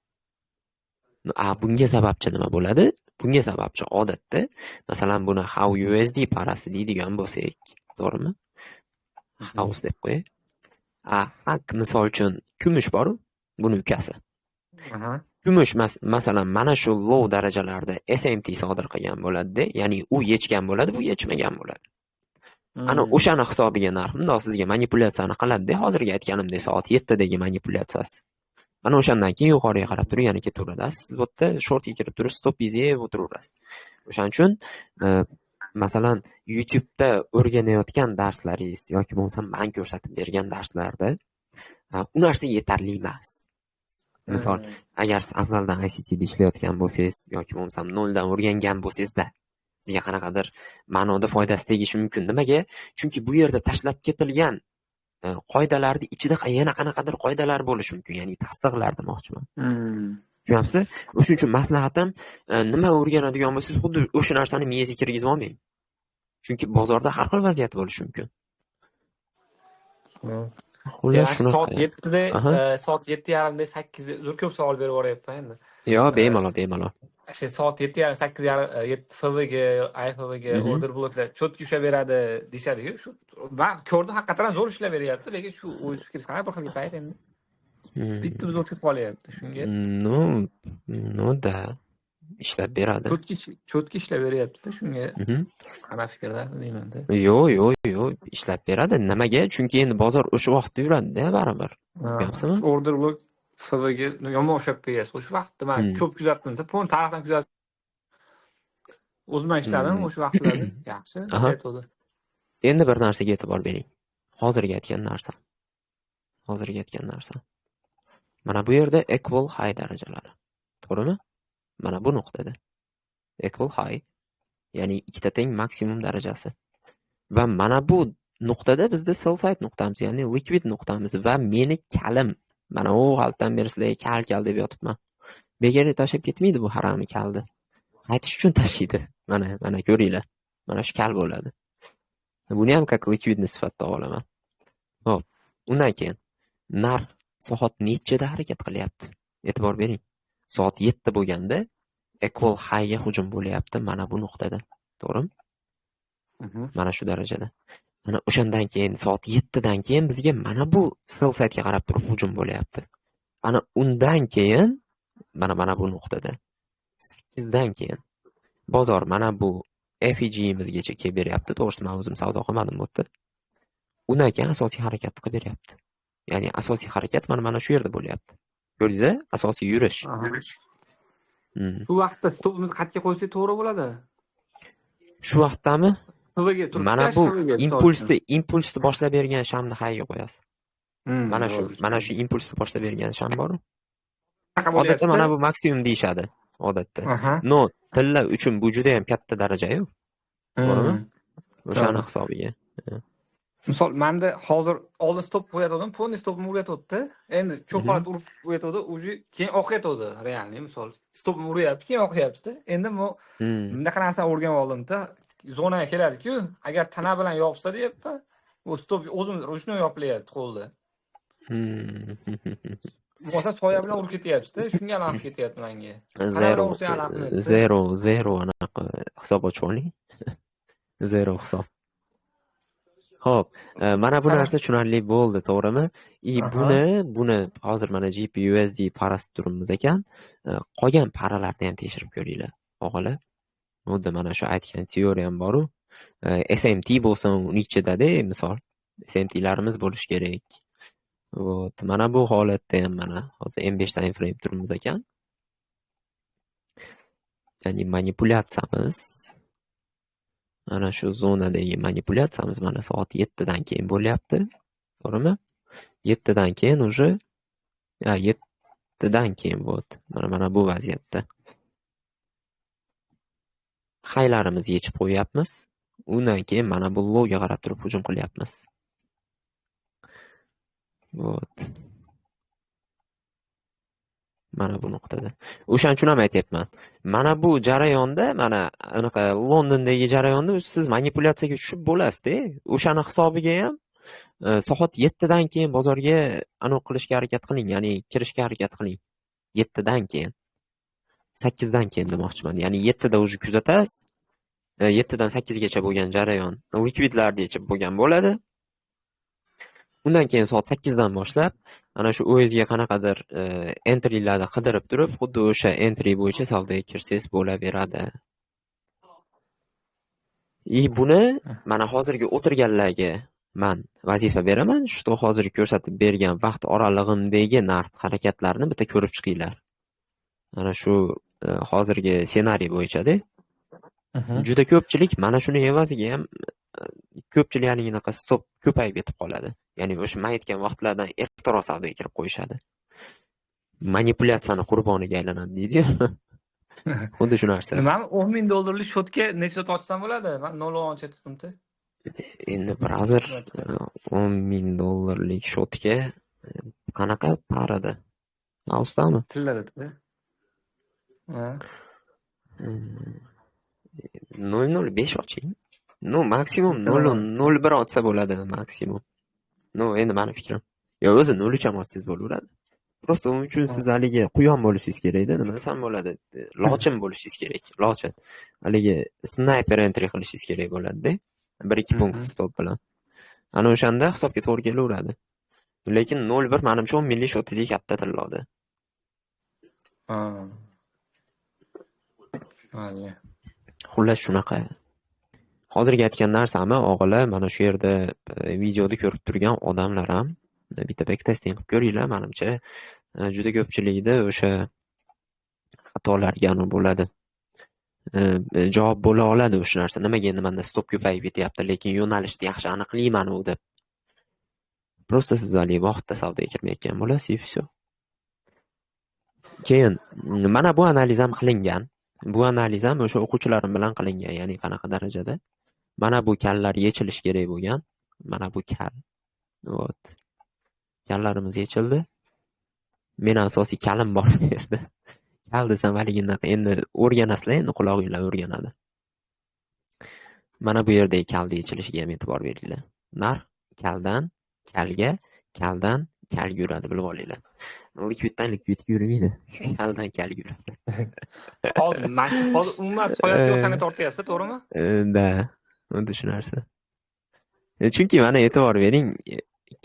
A bunga sababchi nima bo'ladi? Bunga sababchi odatda, masalan, buni XAU USD parasi deydigan bo'lsak, to'g'rimi? XAUS deb qo'yay. A haq, misol uchun, kumush bor-u, buni ukasi. Kumush masalan mana shu low darajalarda SMT sodir qilgan bo'ladi-da, ya'ni u yechgan bo'ladi, bu yechmagan bo'ladi. Ana o'shani hisobiga narx mundoq sizga manipulyatsiyani qiladi-da, hozirgi aytganimdek soat 7 dagi manipulyatsiyasi. Ana o'shandan keyin yuqoriga qarab turib yana ketaveradi. Siz bu yerda shortga kirib turib stopingizni yeb o'tiraverasiz. O'shaning uchun masalan YouTube'da o'rganayotgan darslaringiz yoki bo'lmasam men ko'rsatib bergan darslarda u narsa yetarli emas. Misol, agar siz avvaldan ICTda ishlayotgan bo'lsangiz yoki bo'lmasam noldan o'rgangan bo'lsangizda, sizga qanaqadir ma'noda foydasi tegishi mumkin. Nimaga? Chunki bu yerda tashlab ketilgan qoidalarni ichida yana qanaqadir qoidalar bo'lishi mumkin, ya'ni tasdiqlar demoqchiman. Tushunyapsiz? O'shuning uchun maslahatim, nima o'rganadigan bo'lsangiz, xuddi o'sha narsani miyangizga kirgizib olmang. Chunki bozorda har xil vaziyat bo'lishi mumkin. Xullas, shunaqa. Soat 7da, soat 7:30da, 8da uzr, ko'p savol berib yuboryapman endi. Yo'q, bemalol, bemalol. Shu soat 7:30, 8:30, 7 FVG, IFVG, order bloklar чётко ushlab beradi deyishadi-ku. Shu men ko'rdim, haqiqatan zo'r ishlab beryapti, lekin shu o'z fikringiz qanaqa bir xil payt endi. Bitta buzib ketib qolyapti shunga. Ну, да. Ishlab beradi. Чётко ishlab beryapti-da shunga. Qanaqa fikrda deyman-da. Yo'q, yo'q, yo'q, ishlab beradi. Nimaga? Chunki endi bozor o'sha vaqtda yuradi-da baribir. Tushunyapsizmi? Order blok FVG yomon ushlab beryapsiz. O'sha vaqtda men ko'p kuzatdim-da, pon tarixdan kuzatdim. O'zim ishladim o'sha vaqtlarda. Yaxshi, aytdi. Endi bir narsaga e'tibor bering. Hozirgi aytgan narsa. Hozirgi aytgan narsa. Mana bu yerda equal high darajalari. To'g'rimi? Mana bu nuqtada equal high, ya'ni ikkita teng maksimum darajasi. Va mana bu nuqtada bizda sell side nuqtamiz, ya'ni liquid nuqtamiz va meni kalim. Mana u g'altdan beri sizlarga kal kal deb yotibman. Bekorga tashlab ketmaydi bu harami kalni. Qaytish uchun tashlaydi. Mana, mana ko'ringlar. Mana shu kal bo'ladi. Buni ham как ликвидность sifatida olaman. Xo'p, undan keyin narx soat nechida harakat qilyapti? E'tibor bering. Soat 7 bo'lganda equal highga hujum bo'lyapti mana bu nuqtada. To'g'rimi? Mana shu darajada. Mana o'shandan keyin soat 7 dan keyin bizga mana bu sell side'ga qarab turib hujum bo'lyapti. Ana undan keyin mana bu nuqtada 8 dan keyin bozor mana bu FVG'imizgacha kelib beryapti. To'g'risi men o'zim savdo qilmadim bu yerda. Undan keyin asosiy harakatni qilib beryapti. Ya'ni asosiy harakat mana shu yerda bo'lyapti. Ko'rdingiz-a? Asosiy yurish. Shu vaqtda stopimizni qayerga qo'ysak to'g'ri bo'ladi? Shu vaqtdami? FVG turibdi. Mana bu impulsni boshlab bergan shamni qayerga qo'yasiz? Mana shu impulsni boshlab bergan sham bor-u. Odatda mana bu maksimum deyishadi odatda. No, tilla uchun bu juda ham katta daraja-yu. To'g'rimi? O'shani hisobiga. Misol, menda hozir oldin stop qo'yatgandim, полный stopimni uryapti. Endi ko'p holat urib qo'yatdi, уже keyin oqyatdi, реальный misol. Stopimni uryapti, keyin oqyapti. Endi bu bunaqa narsani o'rganib oldimda, zonaga keladi-ku, agar tana bilan yopsa deyapman, u stop o'zim ручной yopilyapti qo'lda. Bo'lmasa soya bilan urib ketyapti-da, shunga aloqa ketyapti menga. Zero, zero, zero anaqa hisob ochib oling. Zero hisob. Xo'p, mana bu narsa tushunarli bo'ldi, to'g'rimi? И buni hozir mana GBP USD parasi turibmiz ekan. Qolgan paralarni ham tekshirib ko'ringlar, og'alar. Xuddi mana shu aytgan teoriyam bor-u. SMT bo'lsin, uni ichida-da, misol SMTlarimiz bo'lishi kerak. Вот, mana bu holatda ham mana hozir M5 time frame turibmiz ekan. Ya'ni manipulyatsiyamiz mana shu zonadagi manipulyatsiyamiz mana soat 7 dan keyin bo'lyapti. To'g'rimi? 7 dan keyin уже 7 dan keyin вот mana bu vaziyatda highlarimizni yechib qo'yyapmiz. Undan keyin mana bu lowga qarab turib hujum qilyapmiz. Вот. Mana bu nuqtada. O'shaning uchun ham aytyapman. Mana bu jarayonda, mana anaqa Londondagi jarayonda siz manipulyatsiyaga tushib bo'lasiz-da. O'shani hisobiga ham soat 7 dan keyin bozorga aniq qilishga harakat qiling, ya'ni kirishga harakat qiling. 7 dan keyin. 8 dan keyin demoqchiman. Ya'ni 7 da уже kuzatasiz. 7 dan 8 gacha bo'lgan jarayon likvidlarni yechib bo'lgan bo'ladi. Undan keyin soat 8 dan boshlab ana shu o'zingizga qanaqadir entrylarni qidirib turib, xuddi o'sha entry bo'yicha savdoga kirsangiz bo'laveradi. Buni mana hozirgi o'tirganlarga man vazifa beraman, shu hozir ko'rsatib bergan vaqt oralig'imdagi narx harakatlarini bitta ko'rib chiqinglar. Mana shu hozirgi ssenariy bo'yicha-da. Juda ko'pchilik mana shuni evaziga ham ko'pchilik haligi stop ko'payib ketib qoladi. Ya'ni o'sha men aytgan vaqtlardan ertaroq savdoga kirib qo'yishadi. Manipulyatsiyani qurboniga aylanadi deydi-yu. Xuddi shu narsa. Nimami 10 000 dollarlik shotga necha lot ochsam bo'ladi? Men 0.10 aytibdim-da. Endi hozir 10 000 dollarlik shotga qanaqa parada? Ausdami? Tillarda. Ha. 0.05 oching. No, maksimum 0.01 ochsa bo'ladi, maksimum. No, endi meni fikrim. Yo, o'zi 0.3 ham ochsangiz bo'laveradi. Prosta uning uchun siz haligi quyon bo'lishingiz kerakda, nima desam bo'ladi? Lochin bo'lishingiz kerak. Lochin. Haligi sniper entry qilishingiz kerak bo'ladi-da. 1-2 punkt stop bilan. Ana o'shanda hisobga to'g'ri kelaveradi. Lekin 0.1 menimcha 10 minglik shotingizga katta tilloda. Ha. Xullas shunaqa. Hozirgi aytgan narsamni o'g'illar mana shu yerda videoda ko'rib turgan odamlar ham bitta backtesting qilib ko'ringlar, menimcha juda ko'pchilikda o'sha xatolarga bo'ladi. Javob bo'la oladi o'sha narsa. Nimaga endi menda stop ko'payib ketyapti, lekin yo'nalishni yaxshi aniqlayman u deb. Prosta siz haligi vaqtda savdoga kirmayotgan bo'lasiz, и всё. Keyin mana bu analiz ham qilingan. Bu analiz ham o'sha o'quvchilarim bilan qilingan, ya'ni qanaqa darajada mana bu kallar yechilishi kerak bo'lgan. Mana bu kal. Вот. Kallarimiz yechildi. Meni asosiy kalim bor bu yerda. Kal desam haligi endi o'rganasizlar, endi qulog'inglar o'rganadi. Mana bu yerdagi kalni yechilishiga ham e'tibor beringlar. Narx kaldan kalga, kaldan kalga yuradi, bilib olinglar. Likviddan likvidga yurmaydi. Kaldan kalga yuradi. Hozir hozir umuman soyasi yo'q tortyapsiz, to'g'rimi? Da, xuddi shu narsa. Chunki mana e'tibor bering,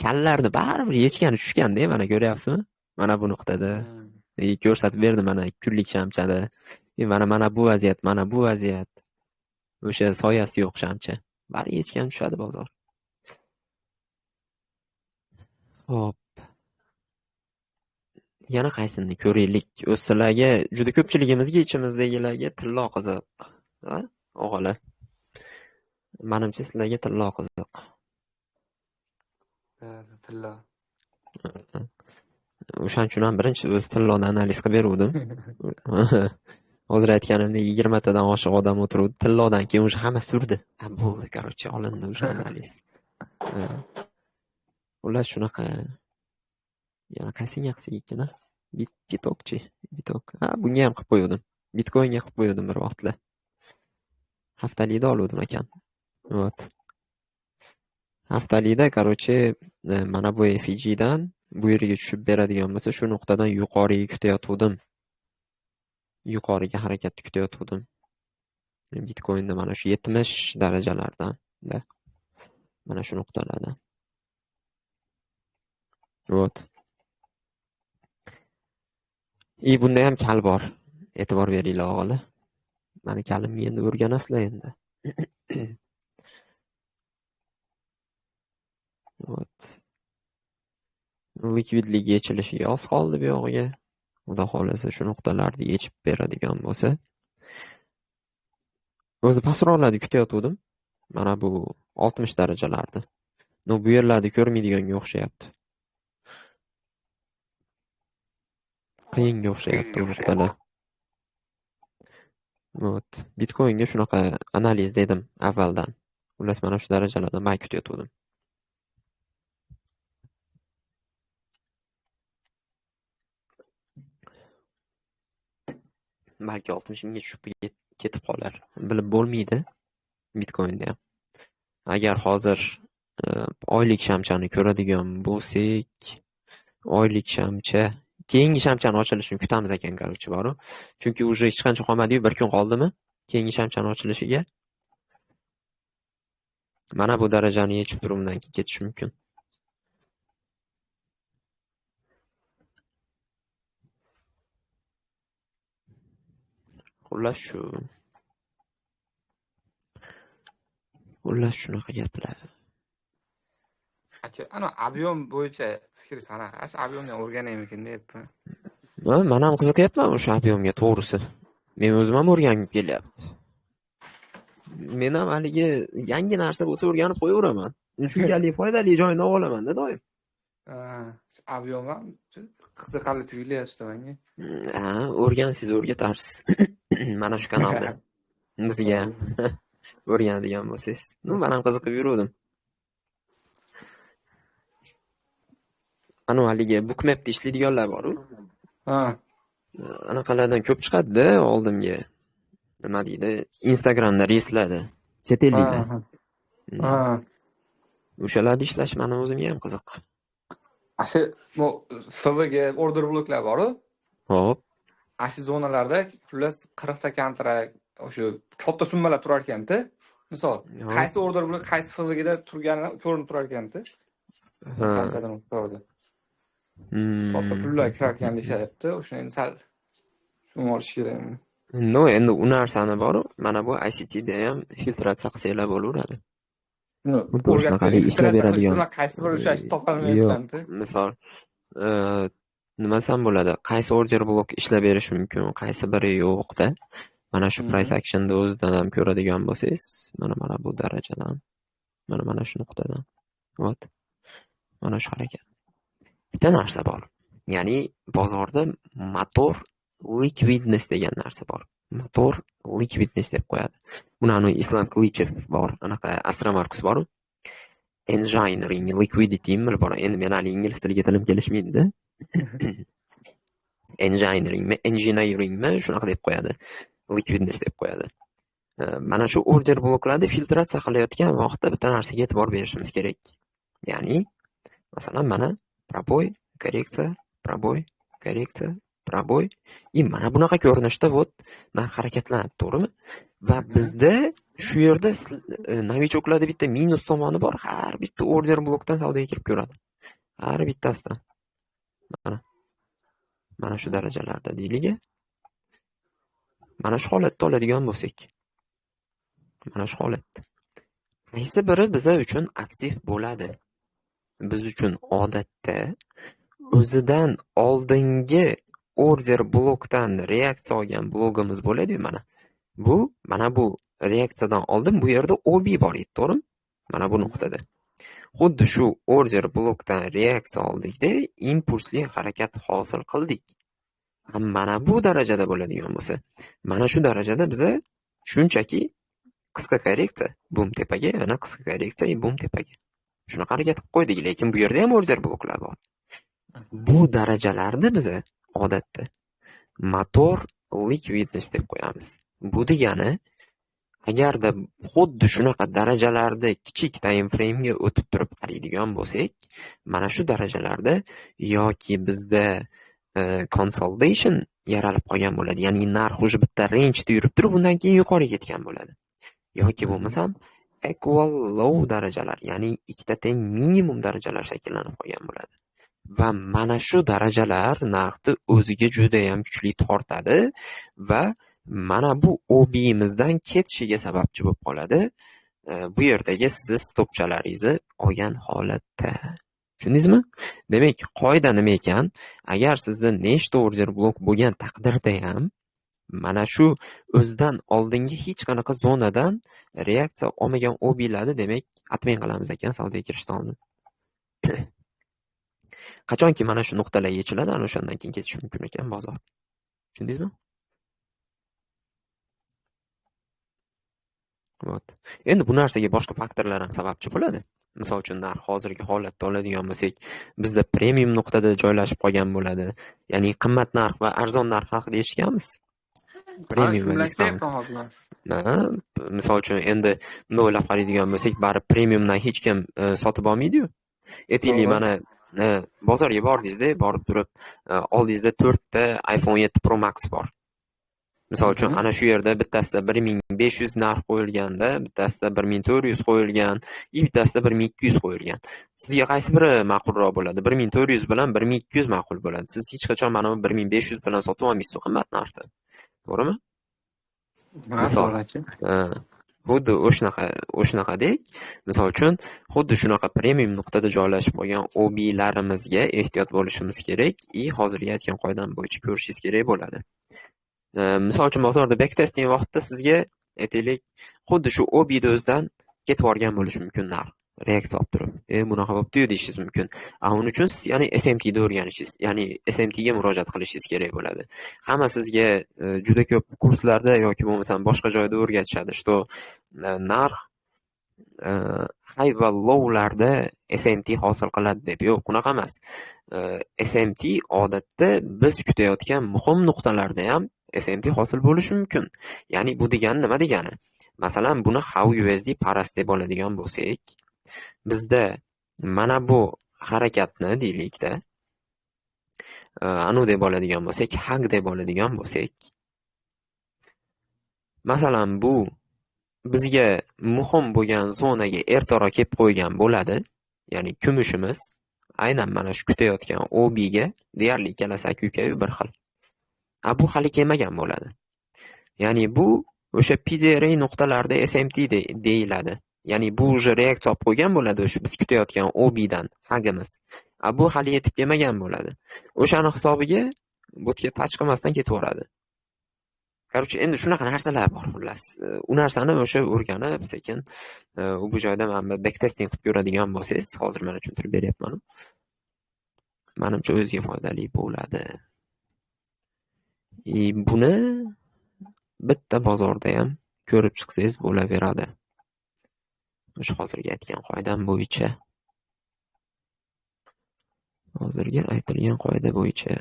kallarni baribir yechgani tushganda, mana ko'ryapsizmi? Mana bu nuqtada ko'rsatib berdim, mana kunlik shamchada. Mana bu vaziyat, mana bu vaziyat. O'sha soyasi yo'q shamcha. Bari yechgan tushadi bozor. Xo'p. Yana qaysini ko'raylik? O'z sizlarga juda ko'pchiligimizga ichimizdagilarga tillo qiziq, ha? O'g'illar. Menimcha sizlarga tillo qiziq. Ha, tillo. O'shaning uchun ham birinchi o'zi tilloni analiz qilib beruvdim. Hozir aytganimdek 20 tadan oshiq odam o'tiruvdi. Tillodan keyin o'sha hamma surdi. Ha, bo'ldi, короче, olindi o'sha analiz. Ular shunaqa. Yana qaysiga qilsak ekan-a? Bitokchi, bitok. Ha, bunga ham qilib qo'ydim. Bitcoinga qilib qo'ydim bir vaqtlar. Haftalikda oluvdim ekan. Вот. Haftalikda, короче, mana bu FG dan bu yerga tushib beradigan bo'lsa, shu nuqtadan yuqoriga kutayotgandim. Yuqoriga harakatni kutayotgandim. Bitcoinda mana shu 70 darajalardan, da. Mana shu nuqtalardan. Вот. И bunda ham kal bor. E'tibor beringlar o'g'li. Mani kalimni endi o'rganasizlar endi. Вот. Likvidlik yechilishiga oz qoldi bu yog'iga. Xudo xohlasa shu nuqtalarni yechib beradigan bo'lsa. O'zi pastroqlarni kutayotgandim. Mana bu 60 darajalarni. No, bu yerlarda ko'rmaydiganga o'xshayapti. Qiyinga o'xshayapti bu nuqtalar. Вот. Bitcoinga shunaqa analiz dedim avvaldan. Xullas mana shu darajalardan men kutayotgandim. Balki 60 mingga tushib ketib qolar. Bilib bo'lmaydi Bitcoinda ham. Agar hozir oylik shamchani ko'radigan bo'lsak, oylik shamcha, keyingi shamchani ochilishini kutamiz ekan, короче, boru. Chunki уже hech qancha qolmadi-yu, bir kun qoldimi keyingi shamchani ochilishiga? Mana bu darajani yechib turib undan keyin ketish mumkin. Xullas shu. Xullas shunaqa gaplar. Aka, ana объем bo'yicha fikringiz qanaqa? Shu объем ni o'rganaymikin deyapman. Ha, men ham qiziqyapman o'sha объем ga, to'g'risi. Men o'zim ham o'rgangim kelyapti. Men ham haligi yangi narsa bo'lsa o'rganib qo'yaveraman. Chunki haligi foydali joyini olaman-da doim. Ha, объем ham qiziqarli tuyulyapti menga. Ha, o'rgansiz o'rgatarsiz. Mana shu kanalda bizga ham o'rganadigan bo'lsangiz. Ну, men ham qiziqib yuruvdim. Ana haligi Bookmap'da ishlaydiganlar bor-u. Ha. Anaqalardan ko'p chiqadi-da oldimga. Nima deydi? Instagramda reelslarda, chet elliklar. Ha. O'shalarda ishlash meni o'zimga ham qiziq. Ashu bu FVG order bloklar bor-u. Xo'p. Ashu zonalarda xullas 40 ta kontrakt, o'sha katta summalar turar ekanda. Misol, qaysi order blok qaysi FVGda turgani ko'rinib turar ekanda. Ha. Katta pullar kirar ekan deyishyapti. O'shani endi sal tushunib olish kerak. No, endi u narsani bor-u, mana bu ICTda ham filtratsiya qilsanglar bo'laveradi. O'rgatib ishlab beradigan. Qaysi bir o'sha ishni topolmayapman-da. Misol, nima desam bo'ladi? Qaysi order blok ishlab berishi mumkin, qaysi biri yo'q-da. Mana shu price actionda o'zidan ham ko'radigan bo'lsangiz, mana bu darajadan, mana shu nuqtadan. Вот. Mana shu harakat. Bitta narsa bor. Ya'ni bozorda motor liquidness degan narsa bor. Motor liquidness deb qo'yadi. Buni anu Islom Qilichev bor, anaqa Astra Markus bor. Engineering liquidity mi bor. Endi men hali ingliz tiliga tilim kelishmaydi-da. Engineeringmi, engineeringmi shunaqa deb qo'yadi. Liquidness deb qo'yadi. Mana shu order bloklarni filtratsiya qilayotgan vaqtda bitta narsaga e'tibor berishimiz kerak. Ya'ni masalan mana пробой, korreksiya, пробой, korreksiya, пробой. И mana bunaqa ko'rinishda вот narx harakatlanadi, to'g'rimi? Va bizda shu yerda новичок larda bitta minus tomoni bor. Har bitta order blokdan savdoga kirib ko'radi. Har bittasidan. Mana shu darajalarda deylik. Mana shu holatda oladigan bo'lsak. Mana shu holatda. Qaysi biri biza uchun aktiv bo'ladi? Biz uchun odatda o'zidan oldingi order blokdan reaksiya olgan blogimiz bo'ladi-yu mana. Bu, mana bu reaksiyadan oldin bu yerda OB bor edi, to'g'rimi? Mana bu nuqtada. Xuddi shu order blokdan reaksiya oldikda impulsli harakat hosil qildik. Mana bu darajada bo'ladigan bo'lsa, mana shu darajada biza shunchaki qisqa korreksiya, bum tepaga, yana qisqa korreksiya, bum tepaga. Shunaqa harakat qilib qo'ydik, lekin bu yerda ham order bloklar bor. Bu darajalarda biza odatda motor liquidness deb qo'yamiz. Bu degani agarda xuddi shunaqa darajalarda kichik time frame'ga o'tib turib qaraydigan bo'lsak, mana shu darajalarda yoki bizda consolidation yaralib qolgan bo'ladi, ya'ni narx уже bitta range'da yurib turib, undan keyin yuqoriga ketgan bo'ladi. Yoki bo'lmasam equal low darajalar, ya'ni ikkita teng minimum darajalar shakllanib qolgan bo'ladi. Va mana shu darajalar narxni o'ziga juda ham kuchli tortadi va mana bu OB'imizdan ketishiga sababchi bo'lib qoladi. Bu yerdagi sizni stopchalaringizni olgan holatda. Tushundingizmi? Demak, qoida nima ekan? Agar sizda nechta order blok bo'lgan taqdirda ham mana shu o'zidan oldingi hech qanaqa zonadan reaksiya olmagan OB'larni demak atmen qilamiz ekan savdoga kirishdan oldin. Qachonki mana shu nuqtalar yechiladi, ana o'shandan keyin ketish mumkin ekan bozor. Tushundingizmi? Вот. Endi bu narsaga boshqa faktorlar ham sababchi bo'ladi. Misol uchun narx hozirgi holatda oladigan bo'lsak, bizda premium nuqtada joylashib qolgan bo'ladi. Ya'ni qimmat narx va arzon narx haqida eshitganmiz. Premium va discount. Misol uchun, endi bunday o'ylab qaraydigan bo'lsak, baribir premiumdan hech kim sotib olmaydi-yu. Aytaylik, mana bozorga bordingizda, borib turib, oldingizda 4 ta iPhone 7 Pro Max bor. Misol uchun, ana shu yerda bittasida 1500 narx qo'yilganda, bittasida 1400 qo'yilgan, bittasida 1200 qo'yilgan. Sizga qaysi biri ma'qulroq bo'ladi? 1400 bilan 1200 ma'qul bo'ladi. Siz hech qachon mana bu 1500 bilan sotib olmaysiz qimmat narxda. To'g'rimi? Misol, xuddi o'shanaqadek, misol uchun, xuddi shunaqa premium nuqtada joylashib qolgan OB'larimizga ehtiyot bo'lishimiz kerak и hozirgi aytgan qoidam bo'yicha ko'rishingiz kerak bo'ladi. Misol uchun, bozorda backtesting vaqtida sizga, aytaylik, xuddi shu OB'ni o'zidan ketib yuborgan bo'lishi mumkin narx. Reaksiya olib turib, bunaqa bo'pti-yu deyishingiz mumkin. Uning uchun siz ya'ni SMT ni o'rganishingiz, ya'ni SMT ga murojaat qilishingiz kerak bo'ladi. Hamma sizga juda ko'p kurslarda yoki bo'lmasam boshqa joyda o'rgatishadi, что narx high va lowlarda SMT hosil qiladi deb. Yo'q, unaqa emas. SMT odatda biz kutayotgan muhim nuqtalarda ham SMT hosil bo'lishi mumkin. Ya'ni bu degani nima degani? Masalan, buni XAU USD parasi deb oladigan bo'lsak, bizda mana bu harakatni deylikda, anu deb oladigan bo'lsak, hug deb oladigan bo'lsak, masalan, bu bizga muhim bo'lgan zonaga ertaroq kelib qo'ygan bo'ladi. Ya'ni kumushimiz aynan mana shu kutayotgan OB ga deyarli ikkalasi aka-ukayu bir xil. Bu hali kelmagan bo'ladi. Ya'ni bu o'sha PDRA nuqtalarida SMT deyiladi. Ya'ni bu уже reaksiya olib qo'ygan bo'ladi o'sha biz kutayotgan OB'dan hugimiz. Bu hali yetib kelmagan bo'ladi. O'shani hisobiga bu yerga touch qilmasdan ketaveradi. Короче, endi shunaqa narsalar bor xullas. U narsani o'sha o'rganib, sekin u bu joyda mana backtesting qilib ko'radigan bo'lsangiz, hozir mana tushuntirib beryapman. Manimcha o'ziga foydali bo'ladi. И buni bitta bozorda ham ko'rib chiqsangiz bo'laveradi. O'sha hozirgi aytgan qoidam bo'yicha. Hozirgi aytilgan qoida bo'yicha.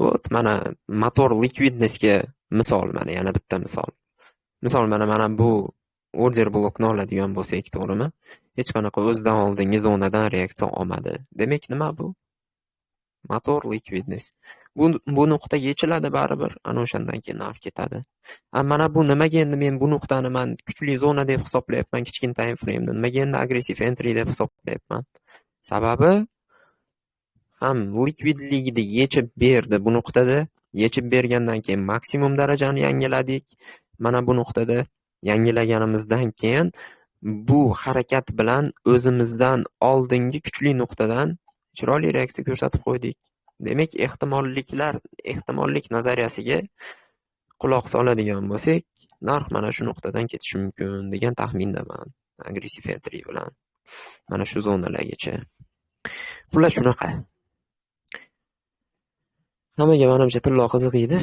Вот mana motor ликвидность ga misol, mana yana bitta misol. Misol mana bu order blokni oladigan bo'lsak, to'g'rimi? Hech qanaqa o'zidan oldingi zonadan reaksiya olmadi. Demak, nima bu? Motor ликвидность. Bu nuqta yechiladi baribir, ana o'shandan keyin narx ketadi. Mana bu nimaga endi men bu nuqtani man kuchli zona deb hisoblayapman kichkina time frame'da? Nimaga endi agressiv entry deb hisoblayapman? Sababi ham likvidligini yechib berdi bu nuqtada. Yechib bergandan keyin maksimum darajani yangiladik. Mana bu nuqtada yangilaganimizdan keyin bu harakat bilan o'zimizdan oldingi kuchli nuqtadan chiroyli reaksiya ko'rsatib qo'ydik. Demak, ehtimollik nazariyasiga quloq soladigan bo'lsak, narx mana shu nuqtadan ketishi mumkin degan taxmindaman. Agressiv entry bilan mana shu zonalargacha. Xullas shunaqa. Hammaga manimcha tillo qiziq edi.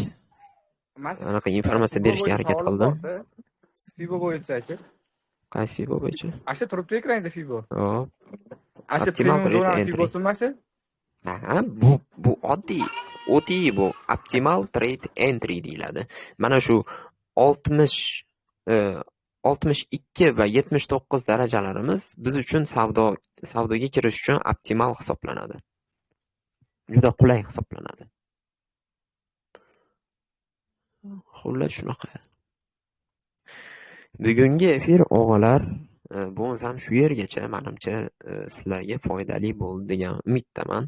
Anaqa informatsiya berishga harakat qildim. Fibo bo'yicha-chi? Qaysi Fibo bo'yicha? Asha turibdi ekrangizda Fibo. Hop. Asha premium zonani Fibosi mana. Ha, bu oddiy OTE bu optimal trade entry deyiladi. Mana shu 62 va 79 darajalarimiz biz uchun savdoga kirish uchun optimal hisoblanadi. Juda qulay hisoblanadi. Xullas shunaqa. Bugungi efir og'alar, bo'lmasam shu yergacha menimcha sizlarga foydali bo'ldi degan umiddaman.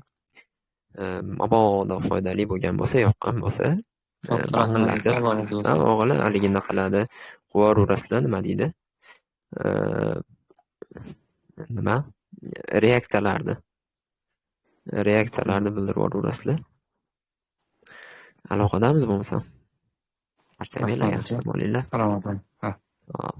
Mabodo foydali bo'lgan bo'lsa, yoqqan bo'lsa, og'alar haligini qiladi, qo'yaverasizlar, nima deydi? Nima? Reaksiyalarni. Reaksiyalarni bildirib yuboraverasizlar. Aloqadamiz bo'lmasam. Charchamanglar, yaxshi dam olinglar. Salomat bo'ling. Ha. Hop.